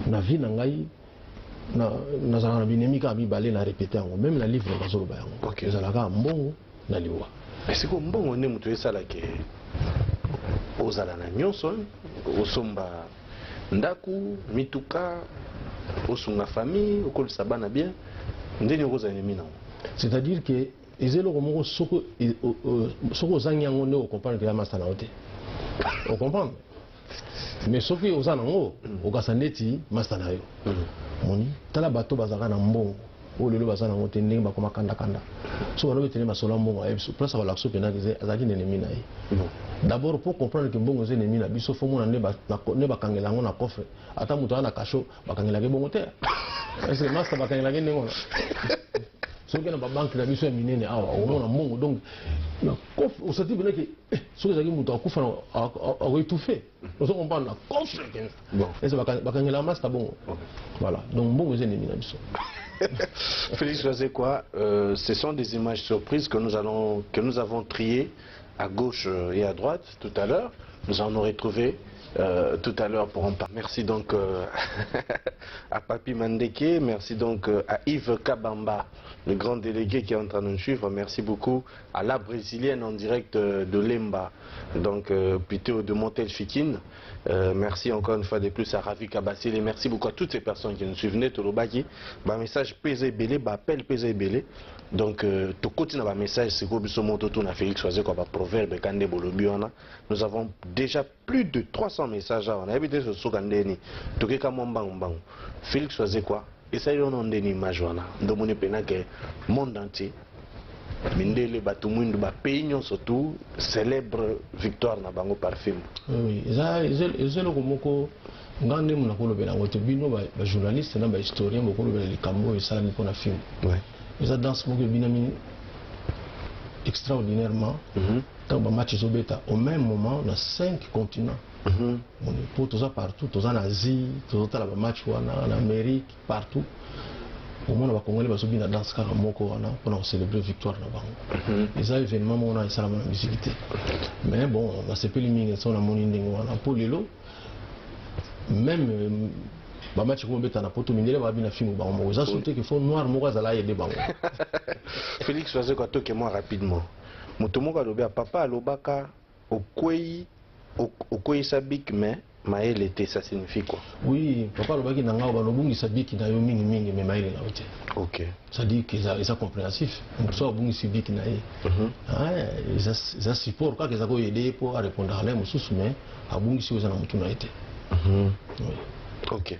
na vie na ngai nazalaka na binemi kaka mibale. Na répété yango même na livre, nazoloba yango. Ezalaka mbongo na liwa. Mais sikoyo mbongo nde moto esalaka ozala na nyonso, osomba ndako, mituka, osunga famille, okolisa bana bien. Ndeni okozala ennemi nango? C'est-à-dire que eza eloko moko, soki ozangi yango nde ocomprendre ke ya masta na yo te, ocomprendre. Mais soki oza nango, okasa neti masta na yo. Moni, tala bato bazalaka na mbongo oyo lelo baza nango te, ndenge bakoma kandakanda. So balobetele masolo ya mbongo, ayebi place akolakisa mpenza azalaki na ennemi na ye. D'abord, pour comprendre ke mbongo eza ennemi na biso, faut mona nde bakangela yango na coffre. Ata moto aza na cachot, bakangelaki bongo te. Est-ce que master bakangelaki ndenge wana? Soki na babanke na biso ya minene awa, omona mbongo donc na coffre, osati pena ke soki ezalaki moto akufa, akoétouffe. Ozo comprendre? Na coffre mpenza. Ese bakangelaka master bongo? Voilà, donc mbongo eza ennemi na biso. Félix Wazekwa, ce sont des images surprises que nous avons triées à gauche et à droite tout à l'heure. Nous allons nous retrouver tout à l'heure pour en parler. Merci donc à Papi Mandeke, merci donc à Yves Kabamba, le grand délégué qui est en train de nous suivre. Merci beaucoup à la Brésilienne en direct de Lemba, donc plutôt de Montelfikine. Merci encore une fois de plus à Ravi Kabassile et merci beaucoup à toutes ces personnes qui nous suivent. Tolobaki, ba message eza ebele, ba appel eza ebele. Donc, tokoti na ba message, c'est quoi biso moto to na Félix Wazekwa, ba proverbe kande bolobi wana. Nous avons déjà plus de 300 messages awa. Nayebi te sosoka ndeni. Tokeka mwa mbangu mbangu. Félix Wazekwa, esali ono ndeni image wana? Ndomoni pena ke monde entier, mindele, bato mwindu, bapays nyonso tout célèbre victoire na bango par film. Oui, eza eloko moko nga nde mo nakolobela yango te. Bino bajournaliste na bahistorien bokolobela likambo oyo esalami mpona film. Eza danse moko ebinami extraordinairement ntango bamatch ezobeta au même moment na cinq continents. Mpo toza partout, toza na Asie, tozotala bamatch wana na Amérique, partout omona bakongoli bazobina danse kaka moko wana mpona kocélébrer victoire na bango. Eza événement moko na esalama na musique te, mais bon, nasepeli mingi so namoni ndenge wana, mpo lelo même bamatch komobeta na Poto, mindele babina film bango moko. Eza surtout ke faut noir moko azala ayede bango. Félix Wazekwa, toke mwa rapidement. Moto moko alobi ya papa alobaka okwei, okweyisa bic mais mayele te, ça signifie quoi? Oui, papa alobaki na ngai balobungisa bic na yo mingimingi mais mayele na yo te. C'est-à-dire que eza compréhensif. Moto so abungisi bic na ye, eza support kaka eza koyede ye mpo arépondaka na ye mosusu, mais abungisi oyo eza na motu na ye te. Oui. Ok,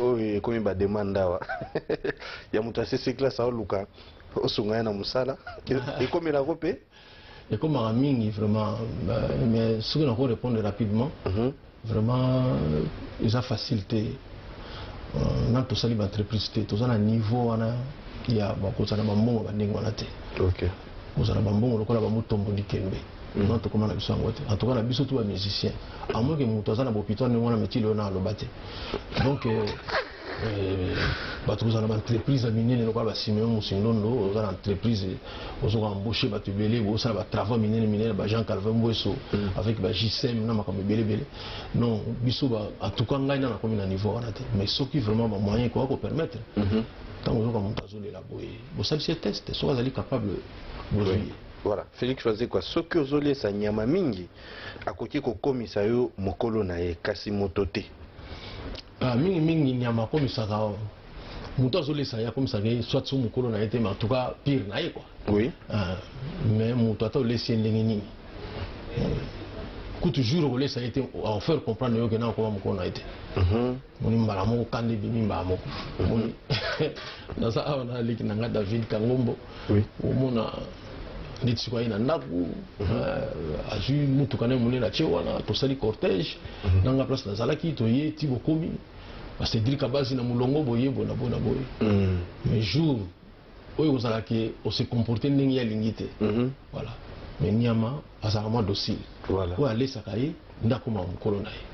oyo ekomi bademande awa ya moto asisi classe, aoluka osunga ye na mosala. Ekomelako mpe? Ekomaka mingi vraiment, mais soki nako répondre rapidement, vraiment eza facile te. Nani tosali baentreprise te, toza na niveau wana ya bakozala bambongo bandenge wana te. Kozala bambongo lokola bamutombo dikembe, non, tokóma na biso yango te. En tout cas na biso to bamusicien, à moins que moto aza na bopito ndenge wana, metili oyo na aloba te. Donc bato kozala na baentreprise ya minene lokola basimeon Mosindondo, oza na entreprise, ozoka embauche bato ebele, bosala batravaux minene minene, ba Jean Calvin Mbweso avec ba JSM na makambo ebele ebele. Non, biso en tout cas ngai na nakomi na niveau wana te, mais soki vraiment bamoyen ekoka kopermettre, ntango ozoka moto azolela boye, bosalisi ye test, soki azali capable, bozwi ye. Voilà, Félix Wazekwa, soki ozoliesa nyama mingi, akoki kokomisa yo mokolo na ye, kasi moto te. Ah, mingi mingi nyama akomisaka moto azolesa ye, akomisaka ye soit so mokolo na ye te, mais en tout cas pire na ye quoi. Ah, mais moto ata olesi ye ndenge nini, kutu jour okolesa ye te, akofaire comprendre yo ke na okoma mokolo na ye te. Moni mbala moko kanda ebimi mbala moko. Moni naza awa na leki na nga David Kangombo. Omona neti sikoyo aye na ndako, azwi mutuka na ye monene, atie wana, tosali cortège na nga place nazalaki, toye ti bokomi bacédrik abasi na molongo boye boye na boye na boye. Mais jour oyo kozala ke ose comporte ndenge ye alingi te. Voilà, mais nyama azalaka mwa docile. Oyo alesaka ye nde akómaka mokolo na ye.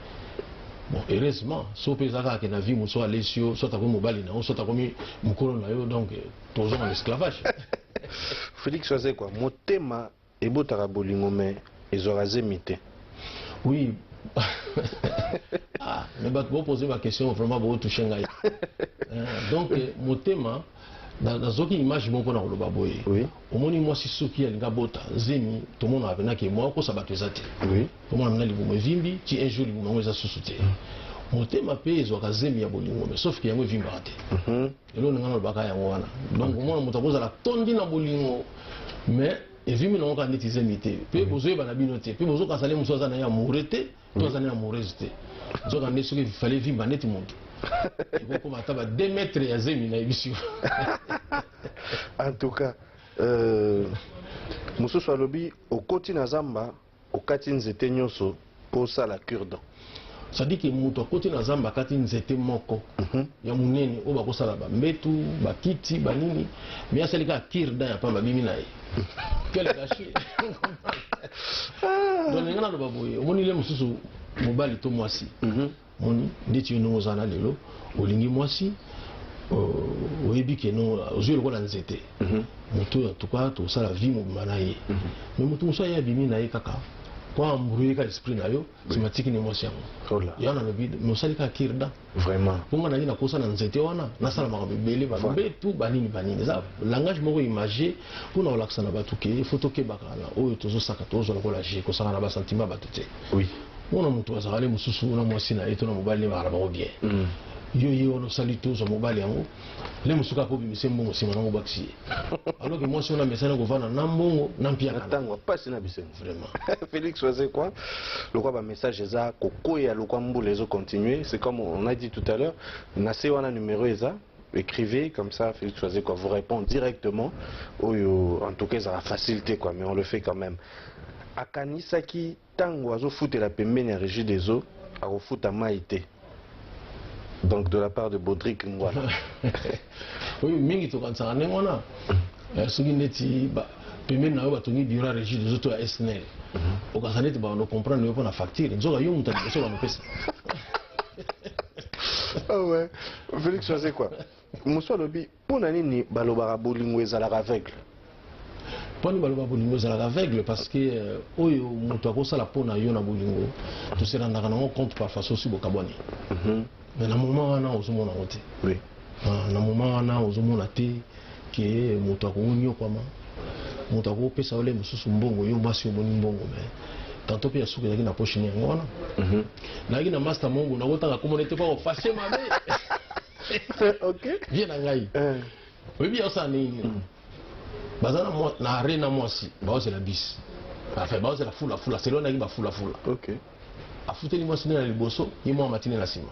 Bon, heureusement so mpe eza kaka ke na vie mosu alesi yo, soit akomi mobali na yo, soit akomi mokolo na yo, donc tozonga na esclavage. Félix Wazekwa, motema ebotaka bolingo me ezwaka zemi te. Oui, ah, mais bato bopose baquestion vraiment bootouche ngai. Donc motema, nazoki image moko na koloba boye. Omoni mwasi soki alingi abota zemi, tomonaka mpena ke mwa okosa bato eza te. Tomona mena libumu evimbi ti un jour libumu yango eza susu te. Motema mpe ezwaka zemi ya bolingo, mais sauf ke yango evimbaka te. Eloko ndenge nalobaka yango wana. Donc omona moto akozala tondi na bolingo, mais evimbi nango kaka neti zemi te, mpe bozoyeba na bino te, mpe bozokasa le mosusu aza na ye amoureux te to aza na ye amoureuse te. Nzoka nde soki fallait evimba neti moto, ekokoma ata ba 2 mètres ya zemi, nayebisi yo. En tout cas, mosusu alobi okoti na zamba, okati nzete nyonso mpo osala cure-dent. C'est-à-dire ke moto akoti na zamba, akati nzete moko ya monene oyo bakosala bambetu, bakiti, banini, mais asali kaka cure-dent ya pamba, abimi na ye. Quel gâchis! Donc ndenge naloba boye, omoni le mosusu mobali to mwasi, moni ndeti yo ndenge oza na lelo, olingi mwasi, oyebi ke no ozwi lokola nzete, moto oyo en tout cas tosala vie mobima na ye. Mais moto mosusu aye, abimi na ye kaka po embrouille ka esprit na yo, nsima atiki ni mwasi yango. Ola. Ya nalobi, mais osali kaka cure-dent. Vraiment. Mpo nga naye nakosa na nzete wana, nasala makambo ebele, bambetu, banini banini. Eza langage moko imagé mpona kolakisa na bato ke faut tokebaka na oyo tozosaka, tozwa lokola je kosaka na basentiment ya bato te. Mpona moto azalaka le mosusu na mwasi na ye to na mobali ne, bakala bango bien. Yo ye wana osali to ozwa mobali yango le mosusu kaka obimise mbongo, nsima nango obakisi ye, alors que mwasi wana amesani kovanda na mbongo na na mpiaka. Ntango mpasi na bisengo. Vraiment. Félix Wazekwa, lokwa bamessage eza kokwea lokwa mbula ezocontinue. C'est comme on a dit tout à l'heure, na se wana numéro eza, écrivez comme ça, Félix Wazekwa vous répond directement. Oyo en tout cas ezala facilité quoi, mais on le fait quand même. Akanisaki ntango azofutela pembeni ya Régie des eaux, akofuta mai te. Donc de la part de Baudric Ngwana. Oyo mingi tokanisaka ndenge wana. Soki neti pembeni na yo batongi bureau ya Régie des eaux to ya SNEL, okanisa neti bando comprendre yo mpo na facture, nzoka yo moto ya liboso banopesa. Ah ouais. Félix Wazekwa, mosu alobi mpo na nini balobaka bolingo ezalaka aveugle? Mponi baloba bolingo ezalaka aveugle? Parce que oyo moto akosala mpo na yo na bolingo, toserandaka nango compte parfois sosi bokabwani. Mais na moment wana ozomona yango te. Ah, na moment wana ozomona te ke moto akonyokwama, moto akopesa ole mosusu mbongo, yo mwasi omoni mbongo, mais tantôt mpe ya suki ezalaki na poche ni yango wana. Nayaki na master mongo, nakotanga komona ete kwa kofashe mabe. Vie na ngai. Oyebi osala nini? Baza na arrêt na mwasi, baozela bus, enfin baozela fulafula, selo nayaki bafulafula. Afuteli mwasi nde na liboso, ye mwa matine na nsima.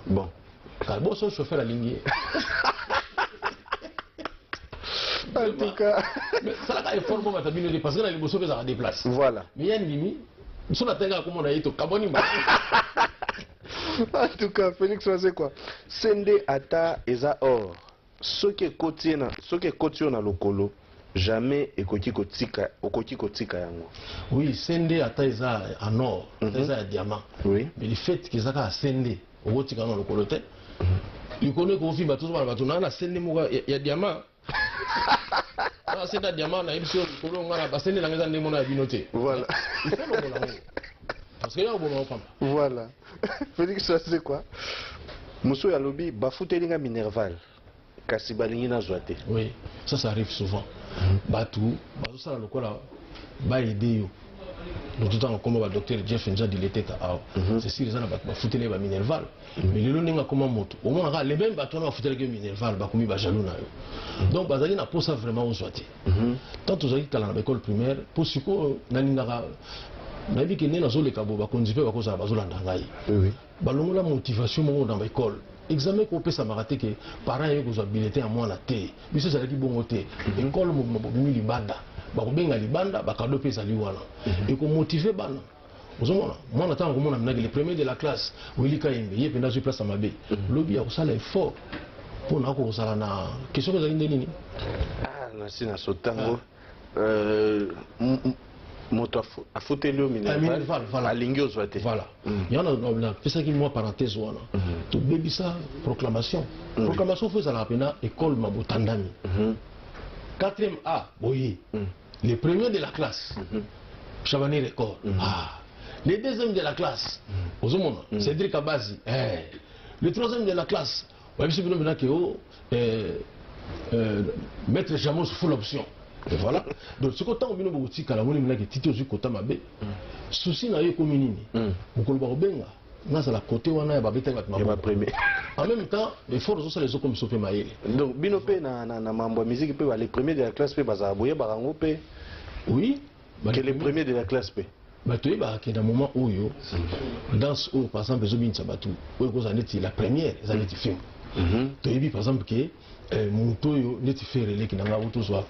Kala boso chauffeur alingi ye. En tout cas. Mais salaka effort mpo bato bino te, parce que na liboso mpe ezalaka déplace. Mais ye ndimi biso natengaka komona ye, tokabwani mbala. En tout cas, Félix Wazekwa, sende ata eza or, soki ekoti ye na soki ekoti yo na lokolo, jamais ekoki kotika, okoki kotika yango. Oui, sende ata eza en or, ata eza ya diamant, mais le fait ke eza kaka sende, okotika na lokolo te. Likolo ekofimba, tozomana bato naa na sende moko ya diamant, na sende ya diamant, nayebi so likolo nga na basende nanga eza ndenge mona ya bino te. Il faut longola yango parce que ya koboma opamba. Voilà. Félix Wazekwa, mosu oyo alobi bafuteli nga minerval kasi balingi nazwa te. Oui, ça arrive souvent. Bato bazosala lokola Baaider yo moto ntango akoma badocteur Jeff Nzadi Leteta awa, c'est sûr, eza na bato bafuteli ye baminerval. Mais lelo ndenge akoma moto, omonaka les mêmes bato wana bafutelaki yo minerval bakomi bajaloux na yo. Donc bazalaki na posa vraiment ozwa te. Tant tozalaki kala na baécole primaire, mpo sikoyo nalingaka nayebi ke nde nazoleka bo, bakonzi mpe bakozala bazolanda ngai. Balongola motivation moko na baécole. Examen ekopesamaka te ke parent ye kozwa bulletin ya mwana te. Biso ezalaki bongo te. École mobima bobimi libanda, bakobenga libanda, bacadeau mpe ezali wana, ekomotiver bana. Ozomona mwana ntango akomona minaki le premier de la classe Willy Kayembe, ye mpenza azwi place ya mabe, lobi akosala effort mpona akozala na question. Ezalaki nde nini? Ah, nasi na sotango. Moto afuteli yo minerval, minerval, voilà. Alingi ozwa te. Voilà. Yango napesaki mwa parenthèse wana. Tobebisa proclamation. Proclamation fo ezalaka mpena école ma botandami. Quatrième A boye, le premier de la classe Chabani Record, ah. Le deuxième de la classe, ozomona Cédric Abazi, eh. Le troisième de la classe, oyebisi bino mpena ke o maître Jamos full option. Et voilà. Donc sikoyo ntango bino bokotikala, moni minaki titi ozwi kota mabe, souci na yo ekomi nini? Mokolo bakobenga nazala kote wana ya babetaki bato ya maboko. Bapremier. En même temps, effort ozosala ezokomisa mpe mayele. Donc bino mpe na mambo ya musique mpe, les premiers de la classe mpe bazala, boyebaka yango mpe? Oui. Ke les premiers de la classe mpe. Bato oyebaka ke na moment oyo danse oyo par exemple ezobinisa bato, oyo ekozala neti la première eza neti film. Toyebi par exemple ke moto oyo neti Ferre, eleki na ngai, tozwa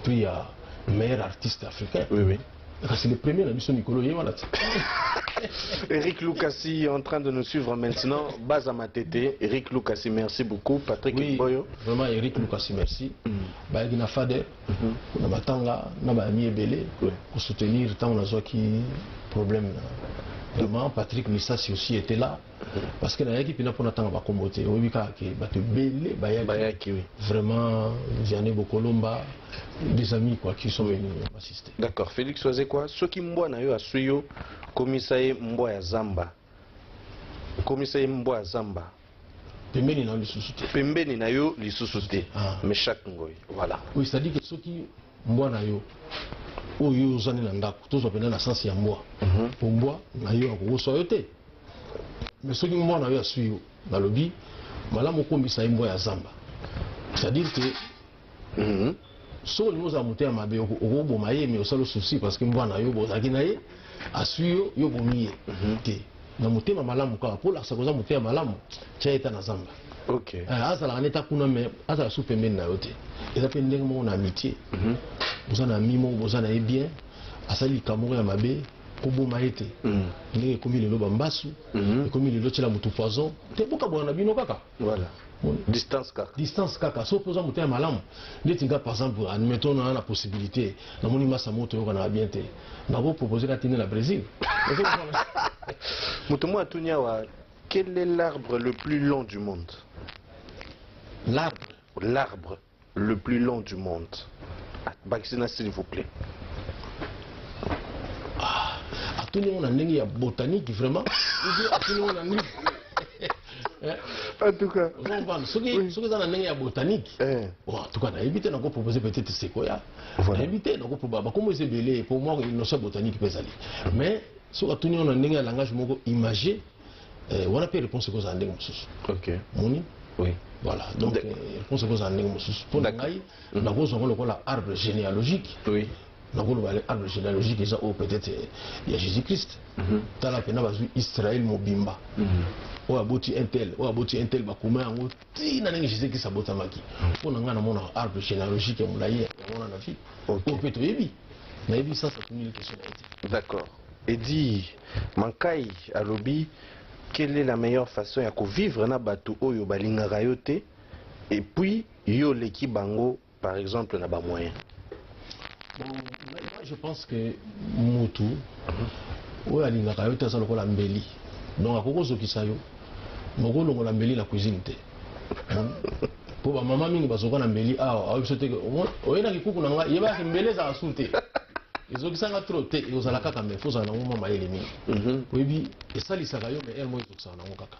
prix ya meilleur artiste africain. Oui oui. Kasi le premier na biso mikolo ye wana ti. Eric Lukasi est en train de nous suivre maintenant. Baza Matete, Eric Lukasi, merci beaucoup. Patrick Oui, Boyo. Vraiment Eric Lukasi, merci. Bayaki na fader na matanga na bayami ebele kosoutenir ntango nazwaki problème na. Vraiment, Patrick Misasi aussi était là, parce que nayaki mpena mpona ntanga bakombo te. Oyebi kaka ke bato ebele bayaki. Bayaki, oui. Vraiment, Vianney Bokolomba, des amis quoi, qui sont venus m'assister. D'accord. Félix Wazekwa, soki mbwa na yo aswi yo, komisa ye mbwa ya zamba. Komisa ye mbwa ya zamba. Pembeni na yo lisusu te. Pembeni na yo lisusu te. Ah. Meshak Ngoy. Voilà. Oui, c'est-à-dire que soki mbwa na yo oyo ozwani na ndako, tozwa mpenza na sens ya mbwa, po mbwa na yo akokoswa yo te. Mais soki mbwa na yo aswi yo, nalobi malamu okombisa ye mbwa ya zamba. C'est-à-dire que soki olingi ozala moto ya mabe, okoboma ye, mais osala souci parce que mbwa na yo bozalaki na ye, aswi yo, yo bomi ye te na motema malamu kaka mpo olakisa koza motema malamu, tia ye ta na zamba. Azalaka neti akuna, mais azala su pembeni na yo te. Eza mpe ndenge moko na amitié. Boza na ami moko, boza na ye bien, asali likambo moko ya mabe, koboma ye te. Ndenge ekomi lelo bambasu, ekomi lelo tiela motu poison te, bokabwana na bino kaka. Voilà. Distance kaka. Distance kaka. So mpo oza moto ya malamu neti nga par exemple, admettons na possibilité, namoni masa moto oyokanaka bien te, nakopropose natinde na Brésil. Moto moko atuni awa, quel est l'arbre le plus long du monde? L'arbre? L'arbre le plus long du monde. Ah, Bakisina, s'il vous plaît. Atuni yango na ndenge ya botanique vraiment ou bien atuni yango na ndenge En tout cas. Ozo comprendre? Soki eza na ndenge ya botanique, bon, en tout cas nayebi te. Nakopropose peut-être sequoia. Nayebi te, nakoproba bakombo eza ebele. Pour moi, notion ya botanique mpe ezali. Mais soki atuni yango na ndenge ya langage moko imagé, wana mpe réponse ekozala ndenge mosusu. Moni? Oui. Voilà, donc réponse ekozala ndenge mosusu. Mpo na ngai, nakozwa yango lokola arbre généalogique. Nakoloba arbre généalogique eza oyo peut-être ya Jésus Christ. Tala mpena bazwi Israel mobimba, oyo aboti un tel, oyo aboti un tel, bakoma yango ntina ndenge Jésus Christ abotamaki. Mpo na ngai, namonaka arbre généalogique ya molai yango wana na vie. Oyo mpe toyebi, nayebi sasa tunili question na ye te. D'accord. Edi Mankai alobi, quelle est la meilleure façon ya kovivre na bato oyo balingaka yo te et puis yo oleki bango, par exemple na bamoyen? Bon, moi je pense que mutu oyo alingaka yo te aza lokola mbeli. Donc akoki kozokisa yo, moko olongola mbeli na cuisine te, mpo bamama mingi bazoka na mbeli awa. Aoyebi biso te, oyelaki kuku na ngai, yebaki mbeli ezala su te, ezokisanga trop te, ekozala kaka. Mais fo ozala nango mwa mayele mingi. Oyebi esalisaka yo, mais heure moko ezokisaka nango kaka.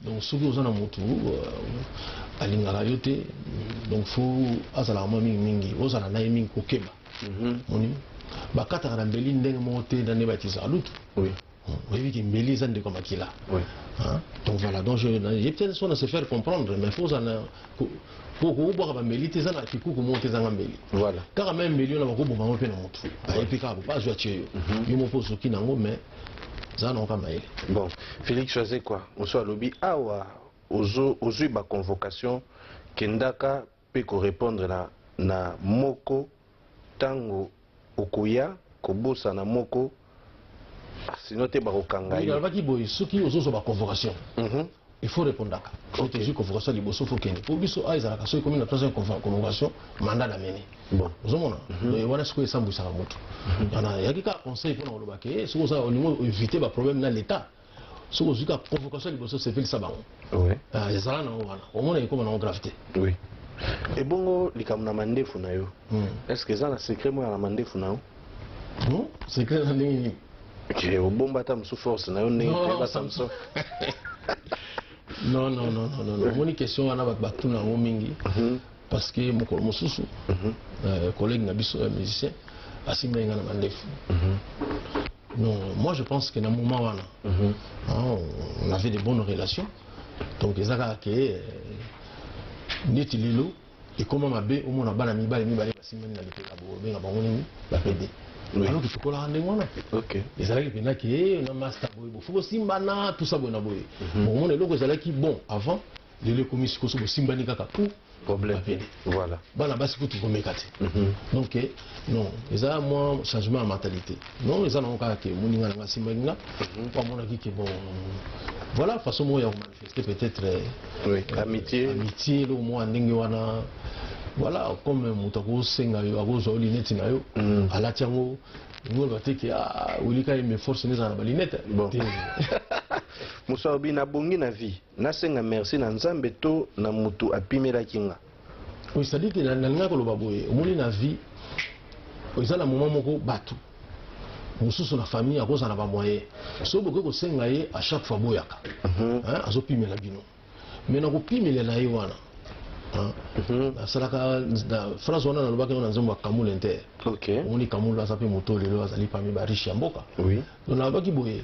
Donc soki oza na motu alingaka yo te, donc fo azalaka mwa mingimingi, ozala na ye mingi kokeba. Moni? Bakataka na mbeli ndenge moko te na nde batisaka lutu. Oyebi ke mbeli eza ndeko ya makila. Hein? Donc voilà, donc je ye peut-être so na se faire comprendre, mais faut ozala po kokobwaka bambeli te, eza na kikuku moko te ezanga mbeli. Kaka même mbeli wana bakoboma yango mpe na motu ayebi kaka bopa azwi atie yo, yo moko ozoki nango, mais zala nango kaka mayele. Bon, Félix Wazekwa mosu alobi awa ozwi baconvocation, kendaka mpe korépondre na moko ntango okoya kobosana moko, sino te bakokanga yo. Alobaki boye, soki ozozwa baconvocation, il faut répondaka. Soki tozwi convocation liboso, faut kende, po biso a ezalaka soki ekomi na troisième convocation, mandat d'amener. Ozomona, donc wana sikoyo esambwisaka motu yana yaki kaka conseil mpona koloba ke soki oza olingi éviter baproblème na l'État, soki ozwi kaka convocation liboso, sepelisa bango. Ezala nango wana, omona ekóma nango grave te. Oui, ebongo likambo na mandefu na yo, est ce que eza na secret moko ya na mandefu na yo? Non, secret na ndenge nini? Ke obomba ata mosu force na yo ndenge toyeba Samson. Non, non, non, non, non. Omoni, question wana bato batuna yango mingi, parce que mokolo mosusu collègue na biso ya musicien asimbaki nga na mandefu. Non, moi je pense que na moment wana, hein, on avait de bonnes relations, donc eza kaka ke neti lelo ekóma mabe, omona bana mibale mibale basimbani na lipeka, bobenga bango nini? Bapede. Alors que tokolaka ndenge wana, ezalaki mpenza ke na master boye bofo bosimbana, tout ça boye na boye. Omona eloko ezalaki bon avant, lelo ekomi sikoyo so bosimbani kaka pour problème. Bapede. Bana basi kutu komeka te. Donc non, eza mwa changement ya mentalité. Non, eza nango kaka ke moninga nanga asimbaki nga po amonaki ke bon, voilà, façon moko ya komanifester peut-être Amitié. Amitié, eloko moko ya ndenge wana, voilà. Comme moto akosenga yo, akozwa yo lunette na yo, alati yango, ngoloba te ke olika ye, mais force nde ezala na balunettes Bon. te. Mosu alobi nabongi na vie, nasenga merci na Nzambe to na motu apimelaki nga? Oui, c'est-à-dire que nalingaki koloba boye, omoni, na vie eza na moment moko bato mosusu na famille akozala na bamoyen, soki bokoki kosenga ye à chaque fois boyaka, hein, azopimela bino, mais na kopimela na ye wana, hein, nasalaka na phrase wana, nalobaki yango na nzembo ya Kamula Inter. Omoni, Kamula aza mpe moto lelo azali parmi bariche ya mboka. Donc nalobaki boye,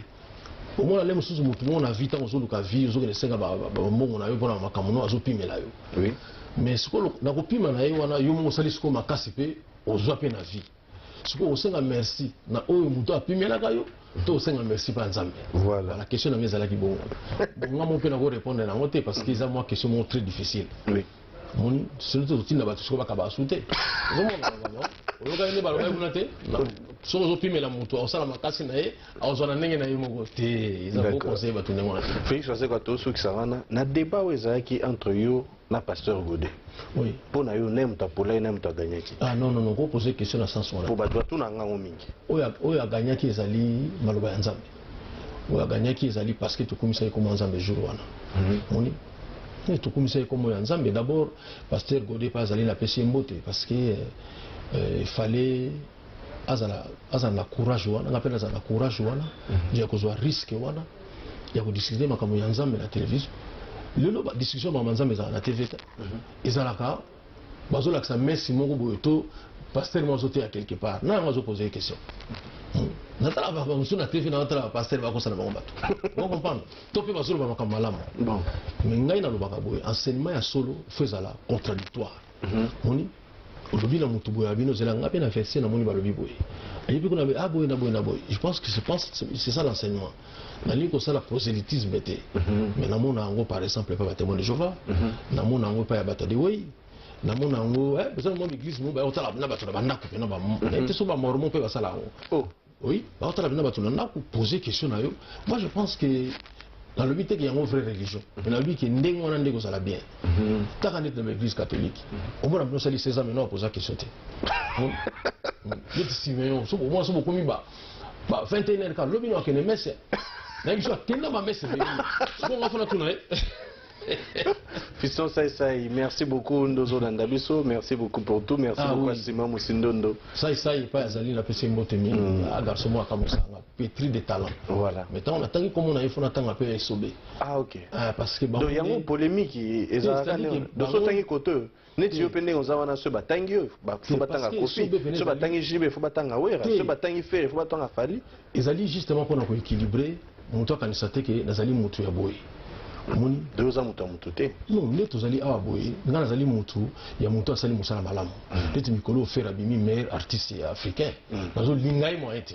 omona le mosusu motu moko na vie, ntango ozoluka vie, ozokende senga bambongo na yo mpona makambo no, azopimela yo. Mais sikoyo na kopima na ye wana, yo moko osali sikoyo makasi mpe ozwa mpe na vie, sikoyo osenga merci na oyo moto apimelaka yo to osenga merci mpa Nzambe? Voilà, question na ngai ezalaki bongo. Bon, nga mo mpe nakorépondre nango te, parce que eza mwa question moko très difficile. Moni, soki totinda bato sikoyo bakaba basu te, ozomona, oyokaki nde balobaki kuna te, soki ozopimela moto, akosala makasi na ye, akozwa na ndenge na ye moko te. Eza koconseille bato ndenge wana te. Félix Wazekwa, tosukisa wana na débat oyo ezalaki entre yo na pasteur Godé. Mpo na yo, ne moto apolai, ne moto aganyaki? Ah non, non, non, kopose question na sens wana. Mpo bato batuna ngango mingi. Oyo aganyaki ezali maloba ya Nzambe. Oyo aganyaki ezali parce que tokumisaki kombo ya Nzambe jour wana. Moni, tokumisaki kombo ya Nzambe. D'abord pasteur Godé mpe azali, napesi ye mbote, parce que fallait azala na courage wana, nga mpe nazala na courage wana ya kozwa risque wana ya kodiscute makambo ya Nzambe na télévision. Lelo badiscussion ya makambo ya Nzambe ezalaka na TV te, ezalaka bazolakisa messe moko boye to pasteur moko azoteya quelque part na yango, azopose ye question. Natala bamosusu na TV, natala bapasteur bakosala bango bato ocomprendre to mpe bazoloba makambo malamu. Mais ngai nalobaka boye, enseignement ya solo fo ezala contradictoire. Moni, olobi na motu boye, abino ozela nga mpe na verset, namoni balobi boye, ayebi kuna ah boye na boye na boye. Je pense c'est ça l'enseignement. Nalingi kosala prosélytisme te, mais namona yango par exemple epa batémoin de Jéhovah, namona yango epai ya bato ya dewei, namona yango eza mwa église mo bayotala na bato na bandako mpena te, so bamormon mpe basala yango. Oui, baotala mpena bato na ndako, poser question na yo. Moi je pense que nalobi te ke yango vraie religion, mais nalobi ke ndenge wana nde kozala bien. Taka neti na baeglise catholique, omona bino osali 16 ans, maintenant apoza question te. Neti Simeon, omona so bokomi ba 21 heure, ka lobi no akende messe, nayebi so akenda bamesse ebele, sikoyo nga fona tuna ye. Fiston Saï Saï, merci beaucoup Ndozo Landabiso, merci beaucoup pour tout, merci Ah, beaucoup oui. à Simon Moussindondo. Sai Sai epai azali, napesi ye mbote mingi. A garçon moko akamwisanga, pétri de talent. Voilà. Mais ntango natangi komona ye, fo natanga mpe Esobe. Ah ok. Ah, parce que Donc yango polémique ezalaka c'est-à-dire ndenge que donc so otangi kote oyo, neti yo mpe ndenge oza wana, so batangi oyo, fo Te, batanga parce que Kofi, Esobe pene so batangi JB, fo batanga Wera, Te. so batangi Ferre, fo batanga Fally. Ezali justement mpona koéquilibre. Moto akanisa te ke nazali motu ya boye, omoni. De oza moto ya motu te. Non, nde tozali awa boye, ngai nazali motu ya motu asali mosala malamu. Neti mikolo o Ferre abimi meilleur artiste ya africain, nazolinga ye moyen te.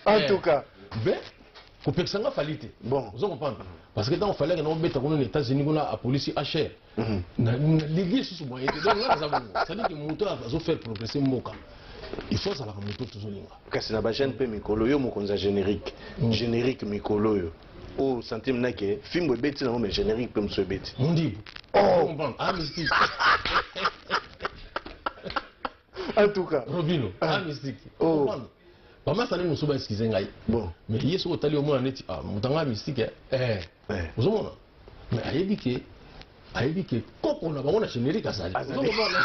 En Eh. tout cas, be kopekisa nga Fally te. Bon. Ozo comprendre, parce que ntango Fally akenda kobeta kuna na États-Unis, kuna apolisi hr nalingi lisusu moyen te. Donc nga naza bongo, c'est-à-dire que moto azofaire progresser mboka, il faut azalaka moto tozolinga. Kasi na bajeune mpe mikolo, yo mokonzi ya générique, générique mikolo oyo, oyo sentime nake fimbo ebeti nango, mais générique mpe mosu ebeti. Mondibu. Oh. Comprendre, ah, mystique. En tout cas, Robino, ah, mystique. Oh. Comprendre, bamasani mosusu baexcuse ngai. Bon. Mais ye soki otali, omona neti, ah, moto anga mystique, eh. Eh. Ozomona, mais ayebi ke koko na bango na générique azali. Azali. Ozomona,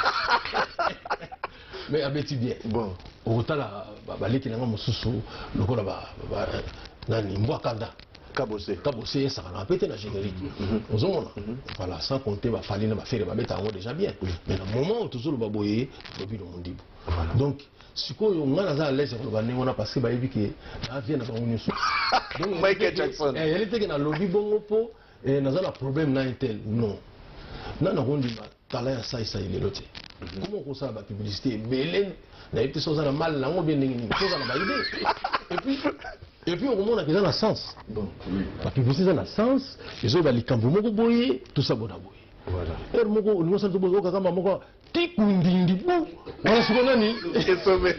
mais abeti bien. Bon. Okotala baleki nanga mosusu lokola nani, Mbwa Kanda. Kabose. Kabose esaka mpe te na générique, ozomona. Voilà, sans compter baFally na baFerre, babeta yango déjà bien. Mais na moment oyo tozoloba boye, Robino Mondibu. Donc sikoyo ngai naza à l'aise ya koloba ndenge wana, parce que bayebi ke navie na bango nyonso. Donc, Michael Jackson. Yali teke nalobi bongo mpo naza na problème na intel, non. Na nakondima tala ya Saisai lelo te. Comment okosala bapublicité ebele? Nayebi te so oza na mal nango bien ndenge nini, so oza na baidée, et puis okomonaka eza na sens. Bon. Bapublicité eza na sens, ezoyeba likambo moko boye, tosa bona boye. Voilà. Heure moko olingi osala to boye, okakamba moko tikundindi bu wana siko nani. Esobe.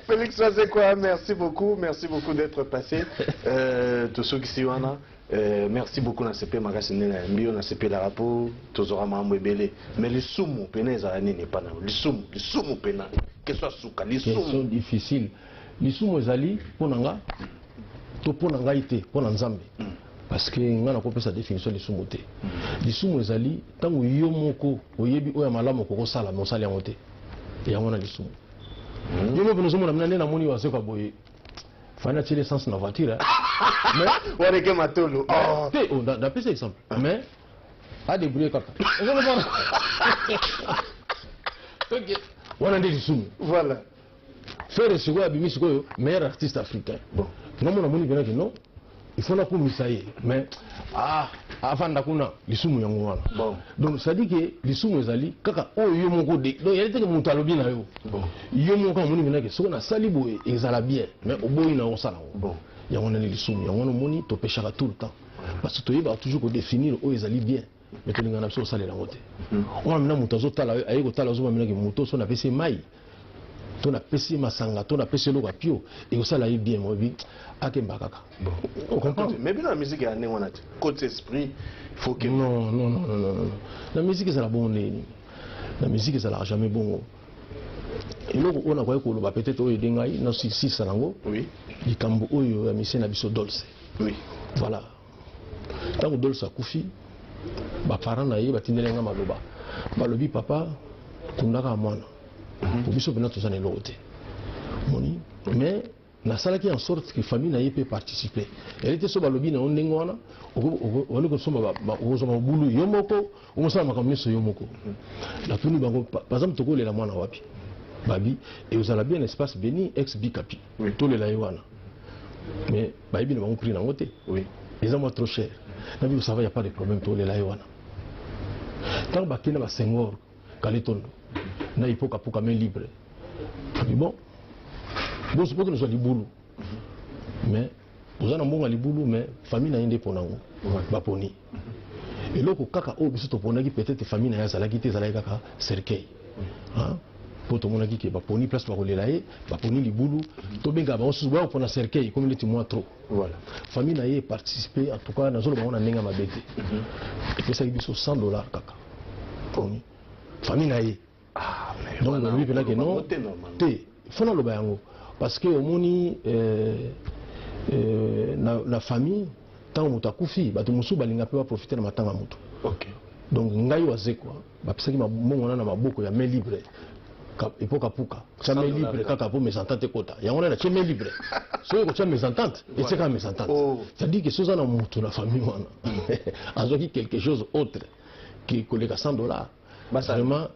Félix Wazekwa, merci beaucoup, merci beaucoup d'être passé. Tosukisi wana. Merci beaucoup na sepe makasi nde na yambi yo, na sepelaka mpo tozwaka makambo ebele. Mais lisumu pena ezala nini epa na yo? Lisumu, lisumu pena question ya suka. Question lisumu difficile. Lisumu ezali mpo na nga to mpo na ngai te, mpo na Nzambe, parce que ngai nakopesa définition lisumu te. Lisumu ezali ntango yo moko oyebi oyo ya malamu okokosala, me osali yango te. Yango wana lisumu. Yo moko ozomona mina nde namoni Wazekwa boye, fani atie l'essence na voiture, hein. Mais wana ke matolo, oh. Te, oh, napesa exemple, mais adébrouille kaka. Ozomona, ok, wana nde lisumu. Voilà. Ferre sikoyo abimi sikoyo meilleur artiste africain. Bon. Ngamona moni mpenaki non, il faut nakumisa ye, mais ah, avanda kuna, lisumu yango wana. Bon. Donc c'est à dire que lisumu ezali kaka oyo yo moko de, donc yali teke moto alobi na yo. Bon. Yo moko amoni mpenaki soki nasali boye ezala bien, mais oboyi na osala yango. Bon. Yango wana lisumu. Yango wana omoni topeshaka tout le temps, parce que toyebaka toujours kodéfinir oyo ezali bien, mais tolingaka na biso kosalela yango te. Wana mina moto azotala, aye kotala, azomona minaki moto so napesi ye mai to napesi ye masanga to napesi eloko ya pio, ekosala ye bien, moyebi akemba kaka. Bon. Ocomprendre? Mais bino na musique ya ndenge wana te, côté esprit, faut que Non, non, non, non, non, non. Na musique ezala bongo ndenge nini? Na musique ezalaka jamais bongo. Eloko oyo nakoki koloba, peut-être oyo ede ngai nasisa nango, likambo oyo ya misie na biso Dolce. Voilà, ntango Dolce akufi, baparent na ye batindeli nga maloba, balobi: "Papa, kundaka mwana po biso mpena toza na eloko te." Moni, mais nasalaki en sorte que famille na ye mpe participe. Eli te so balobi na yo ndenge wana, obandi kosomba, okozwa mobulu yo moko, okosala makambo nyonso yo moko. Natuni bango: "Par exemple, tokolela mwana wapi?" Babi ekozala bien Espace Béni, ex Bikapi. Tolela ye wana, mais bayebi na bango prix nango te. Eza mwa trop cher. Na biso, ça va, y a pas de problème, tolela ye wana. Ntango bakende baSenghor Kaletondo na Ipokapoka main libre, abi bon, bosopoki nozwa libulu, mais oza na mbongo ya libulu, mais famille na ye nde mpona yango. Baponi eloko kaka oyo biso toponaki, peut-être famille na ye azalaki te, ezalaki kaka cercueil. Hein? Mpo tomonaki ke baponi place bakolela ye, baponi libulu, tobengaka bango susu boya kopona cercueil komi neti mwa trop. Famille na ye participe, en tout cas nazoloba bango na ndenge ya mabe te, epesaki biso 100 $ kaka. Poni famille na ye. Ah, mais Donc wana balobi mpenza ke okoloba non. ngo te normalement. Te, fo naloba yango parce que omoni na famille. Ntango moto akufi, bato mosusu balinga mpe baprofite na matanga ya moto. Donc ngai Wazekwa, bapesaki mbongo wana na maboko ya main libre epo kapuka tia main libre kaka mpo mésentente ekota. Yango wana natie main libre. Soki ekotia mésentente, etie kaka mésentente. C'est-à-dire que soki oza na moto na famille wana azwaki quelque chose autre que koleka 100 $, vraiment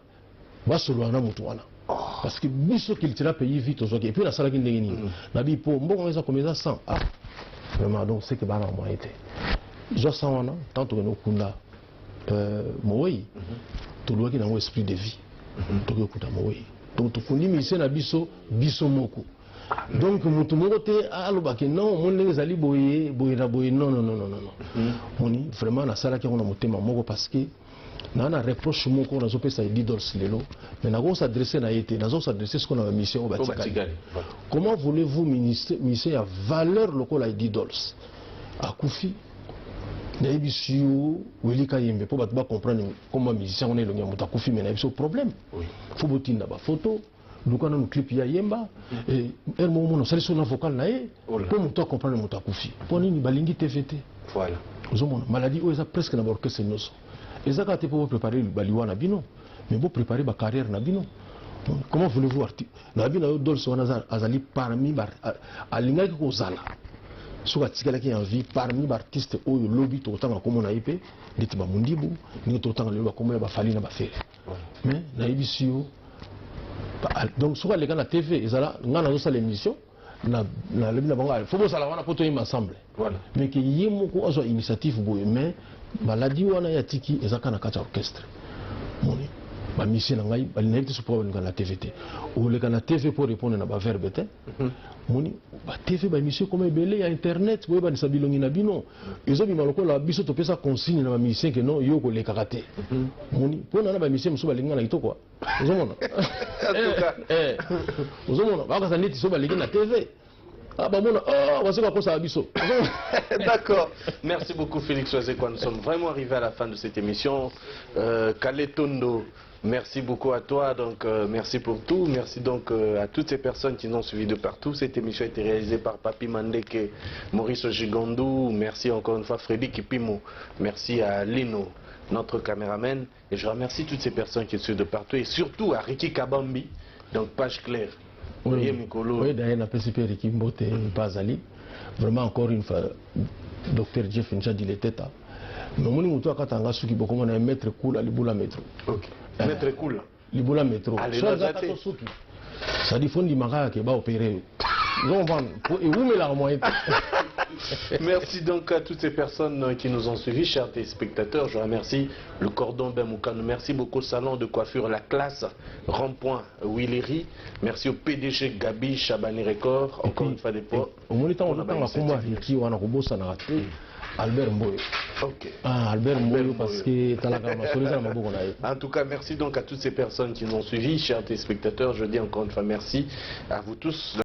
basolola na moto wana, parce que biso Cultura Pays Vie tozwaki. Et puis nasalaki ndenge nini? Nabi po mbongo eza combien? Eza 100. Ah vraiment, donc c'est que bana moyen te, zwa 100 wana. Tant tokende okunda mowei, tolwaki nango esprit de vie, tokoki okuta mowei. Donc tokundi musicien na biso, biso moko. Donc motu moko te alobaki non, omoni ndenge ezali boye boye na boye. Non, non, non, non, non. Moni vraiment nasalaki yango na motema moko, parce que naa na reproche moko nazopesa Eddy Dols lelo, mais nakosadresse na ye te, nazosadresse sikoyo na bamission oyo batikali. Comment voulez-vous, ministère ya valeur lokola Eddy Dols akufi, nayebisi yo Willy Kayembe, mpo bato bacomprendre comme musicien wana elongi ya moto akufi, mais nayebi so problème, faut botinda bafoto, luka nanu clip ya yemba ere moko, mona osali so na vocal na ye mpo moto acomprendre moto akufi. Mpo nini balingi TV te? Ozomona maladie oyo eza presque na baorchestre nyonso. Eza kaka te mpo boprépare baliwa na bino, mais boprépare bacarrière na bino. Comment voulez-vous arti na bino yo Dols wana azali parmi, alingaki kozala soki atikalaki en vie, parmi baartiste oyo lobi tokotanga nkombo na ye mpe ndeti bamundibu, ndenge tokotanga lelo bakombo ya baFally na baFerre. Mais nayebisi yo, donc soki aleka na TV, ezala ngai nazosala émission, nalobi na bango faut bozala wana mpo toyemba ensemble, mais ke ye moko azwa initiative boye. Mais maladie wana ya tiki eza kaka na kati ya orchestre. Moni bamusicien na ngai nayebi te so mpo balinga na TV te, oleka na TV mpo répondre na baverbe te. Moni batv, baémission ekoma ebele ya internet, boyebanisa bilongi na bino, ezobima lokola biso topesa consigne na bamusicien ke non, yo kolekaka te. Moni mpo na bamusicien mosusu balinga na kitoko, ozomona, ozomona bakasa neti so baleki na TV, ah, bamona, oh, basoki bakosaka biso. D'accord. Merci beaucoup, Félix Wazekwa. Nous sommes vraiment arrivés à la fin de cette émission. Calais Tondo, merci beaucoup à toi. Donc, merci pour tout. Merci donc à toutes ces personnes qui nous ont suivis de partout. Cette émission a été réalisée par Papi Mandeke, Maurice Gigandou. Merci encore une fois Freddy Kipimo. Merci à Lino, notre caméraman. Et je remercie toutes ces personnes qui suivent de partout. Et surtout à Ricky Kabambi, donc page claire. Oui, Mikolo. Oui, d'ailleurs, napesi mpe Ricky mbote mpe azali vraiment encore une fois docteur Jeff Njadi Leteta. Mais omoni moto akatanga suki, bokomona ye maître Kula Libula Métro. Ok. Maître Kula. Libula Métro. Allez, so naza aza te. to suki, c'est-à-dire faut ndima kaka ke baopere yo, ozocomprendre, po ewumelaka moyen te. Merci donc à toutes ces personnes qui nous ont suivis, chers téléspectateurs. Je remercie le cordon Bemoukano. Merci beaucoup au salon de coiffure La Classe, Rond-Point Willery. Merci au PDG Gabi Chabani Record. Encore une fois des points. Omoni ntango ozotanga nkombo ya Riki wana, kobosanaka te Albert Mboyo. Ah, Albert Mboyo, parce que talaka masolo eza na maboko na ye. En tout cas, merci donc à toutes ces personnes qui nous ont suivis, chers téléspectateurs. Je dis encore une fois merci à vous tous.